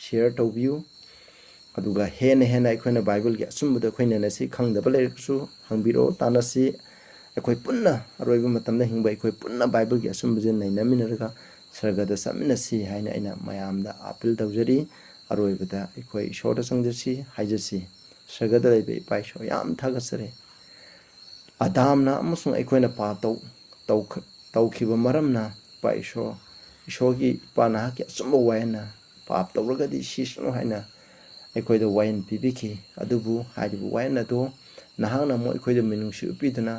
share ꯇꯧꯕꯤꯌꯨ꯫ ꯑꯗꯨꯒ ꯍꯦꯟꯅ ꯍꯦꯟꯅ ꯑꯩꯈꯣꯏꯅ ꯕꯥꯏꯕꯜꯒꯤ ꯑꯆꯨꯝꯕꯗꯣ ꯑꯩꯈꯣꯏ ꯅꯩꯅꯁꯤ꯫ ꯈꯪꯗꯕ ꯂꯩꯔꯒꯁꯨ ꯍꯪꯕꯤꯔꯛꯑꯣ, ꯇꯥꯟꯅꯁꯤ꯫ ꯑꯩꯈꯣꯏ ꯄꯨꯟꯅ ꯑꯔꯣꯏꯕ ꯃꯇꯝꯗ ꯍꯤꯡꯕ ꯑꯩꯈꯣꯏ ꯄꯨꯟꯅ ꯕꯥꯏꯕꯜꯒꯤ ꯑꯆꯨꯝꯕꯁꯦ ꯅꯩꯅꯃꯤꯟꯅꯔꯒ ꯁꯔꯒꯗ ꯆꯠꯃꯤꯟꯅꯁꯤ ꯍꯥꯏꯅ ꯑꯩꯅ ꯃꯌꯥꯝꯗ ꯑꯥꯄꯤꯜ ꯇꯧꯖꯔꯤ꯫ ꯑꯔꯣꯏꯕꯗ ꯑꯩꯈꯣꯏ ꯏꯁꯣꯔꯗ ꯆꯪꯖꯁꯤ, ꯍꯥꯏꯖꯁꯤ꯫ ꯁꯔꯒꯗ ꯂꯩꯕ ꯏꯄꯥ ꯏꯁꯣꯔ, ꯌꯥꯝ ꯊꯥꯒꯠꯆꯔꯤ꯫ ꯑꯗꯥꯝꯅ ꯑꯃꯁꯨꯡ ꯑꯩꯈꯣꯏꯅ ꯄꯥꯞ ꯇꯧ-, ꯇꯧꯈ-, ꯇꯧꯈꯤꯕ ꯃꯔꯝꯅ ꯏꯄꯥ ꯏꯁꯣꯔ, ꯏꯁꯣꯔꯒꯤ ꯏꯄꯥ ꯅꯍꯥꯛꯀꯤ ꯑꯆꯨꯝꯕ ꯋꯥꯌꯦꯜꯅ ꯄꯥꯞ ꯇꯧꯔꯒꯗꯤ ꯁꯤꯁꯅꯨ ꯍꯥꯏꯅ ꯑꯩꯈꯣꯏꯗ ꯋꯥꯌꯦꯜ ꯄꯤꯕꯤꯈꯤ꯫ ꯑꯗꯨꯕꯨ ꯍꯥꯏꯔꯤꯕ ꯋꯥꯌꯦꯜ ꯑꯗꯨ ꯅꯍꯥꯛꯅ ꯑꯃꯨꯛ ꯑꯩꯈꯣꯏꯗ ꯃꯤꯅꯨꯡꯁꯤ ꯎꯠꯄꯤꯗꯨꯅ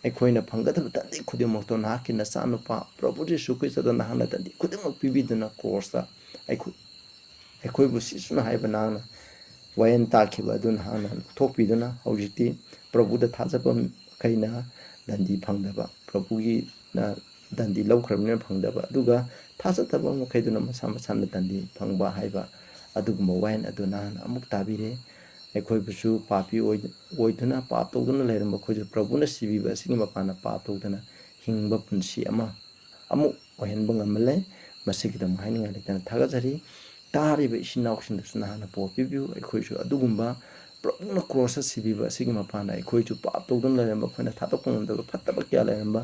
ꯑꯩꯈꯣꯏꯅ ꯐꯪꯒꯗꯕ ꯗꯟꯗꯤ ꯈꯨꯗꯤꯡꯃꯛꯇꯣ ꯅꯍꯥꯛꯀꯤ ꯅꯆꯥꯅꯨꯄꯥ ꯄ꯭ꯔꯚꯨ ꯖꯤꯁꯨ ꯈ꯭ꯔꯤꯁꯇꯗ ꯅꯍꯥꯛꯅ ꯗꯟꯗꯤ ꯈꯨꯗꯤꯡꯃꯛ ꯄꯤꯕꯤꯗꯨꯅ ꯀ꯭ꯔꯣꯁꯇ ꯑꯩꯈꯣꯏ ꯑꯩꯈꯣꯏꯕꯨ ꯁꯤꯁꯅꯨ ꯍꯥꯏꯕ ꯅꯍꯥꯛꯅ ꯋꯥꯌꯦꯜ ꯇꯥꯈꯤꯕ ꯑꯗꯨ ꯅꯍꯥꯛꯅ ꯂꯧꯊꯣꯛꯄꯤꯗꯨꯅ ꯍꯧꯖꯤꯛꯇꯤ ꯄ꯭ꯔꯚꯨꯗ ꯊꯥꯖꯕ ꯃꯈꯩꯅ ꯗꯟꯗꯤ ꯐꯪꯗꯕ, ꯄ꯭ꯔꯚꯨꯒꯤꯅ ꯗꯟꯗꯤ ꯂꯧꯈ꯭ꯔꯕꯅꯤꯅ ꯐꯪꯗꯕ, ꯑꯗꯨꯒ ꯊꯥꯖꯗꯕ ꯃꯈꯩꯗꯨꯅ ꯃꯁꯥ ꯃꯁꯥꯅ ꯗꯟꯗꯤ ꯐꯪꯕ ꯍꯥꯏꯕ ꯑꯗꯨꯒꯨꯝꯕ ꯋꯥꯌꯦꯜ ꯑꯗꯨ ꯅꯍꯥꯛꯅ ꯑꯃꯨꯛ ꯇꯥꯕꯤꯔꯦ꯫ ꯑꯩꯈꯣꯏꯕꯨꯁꯨ ꯄꯥꯄꯤ ꯑꯣꯏ-, ꯑꯣꯏꯗꯨꯅ ꯄꯥꯞ ꯇꯧꯗꯨꯅ ꯂꯩꯔꯝꯕ ꯑꯩꯈꯣꯏꯁꯨ ꯄ꯭ꯔꯚꯨꯅ ꯁꯤꯕꯤꯕ ꯑꯁꯤꯒꯤ ꯃꯄꯥꯟꯅ ꯄꯥꯞ ꯇꯧꯗꯅ ꯍꯤꯡꯕ ꯄꯨꯟꯁꯤ ꯑꯃ ꯑꯃꯨꯛ ꯑꯣꯏꯍꯟꯕ ꯉꯝꯍꯜꯂꯦ꯫ ꯃꯁꯤꯒꯤꯗꯃꯛ ꯍꯥꯏꯅꯤꯡꯉꯥꯏ ꯂꯩꯇꯅ ꯊꯥꯒꯠꯆꯔꯤ꯫ ꯇꯥꯔꯤꯕ ꯏꯆꯤꯟ ꯏꯅꯥꯎꯁꯤꯡꯗꯁꯨ ꯅꯍꯥꯛꯅ ꯕꯣꯔ ꯄꯤꯕꯤꯌꯨ꯫ ꯑꯩꯈꯣꯏꯁꯨ ꯑꯗꯨꯒꯨꯝꯕ ꯄ꯭ꯔꯚꯨꯅ ꯀ꯭ꯔꯣꯁꯇ ꯁꯤꯕꯤꯕ ꯑꯁꯤꯒꯤ ꯃꯄꯥꯟꯗ ꯑꯩꯈꯣꯏꯁꯨ ꯄꯥꯞ ꯇꯧꯗꯨꯅ ꯂꯩꯔꯝꯕ, ꯑꯩꯈꯣꯏꯅ ꯊꯥꯗꯣꯛꯄ ꯉꯝꯗꯕ ꯐꯠꯇꯕ ꯀꯌꯥ ꯂꯩꯔꯝꯕ,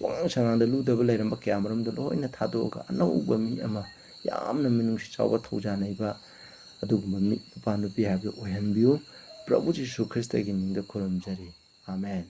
ꯋꯥꯉꯥꯡ ꯁꯉꯥꯡꯗ ꯂꯨꯗꯕ ꯂꯩꯔꯝꯕ ꯀꯌꯥ ꯃꯔꯨꯝꯗꯣ ꯂꯣꯏꯅ ꯊꯥꯗꯣꯛꯑꯒ ꯑꯅꯧꯕ ꯃꯤ ꯑꯃ, ꯌꯥꯝꯅ ꯃꯤꯅꯨꯡꯁꯤ ꯆꯥꯎꯕ ꯊꯧꯖꯥꯟ ꯍꯩꯕ ꯑꯗꯨꯒꯨꯝꯕ ꯃꯤ, ꯅꯨꯄꯥ ꯅꯨꯄꯤ ꯍꯥꯏꯕꯗꯨ ꯑꯣꯏꯍꯟꯕꯤꯌꯨ꯫ ꯄ꯭ꯔꯚꯨ ꯖꯤꯁꯨ ꯈ꯭ꯔꯤꯁꯇꯒꯤ ꯃꯤꯡꯗ ꯈꯨꯔꯨꯝꯖꯔꯤ꯫ ꯑꯥꯃꯦꯟ꯫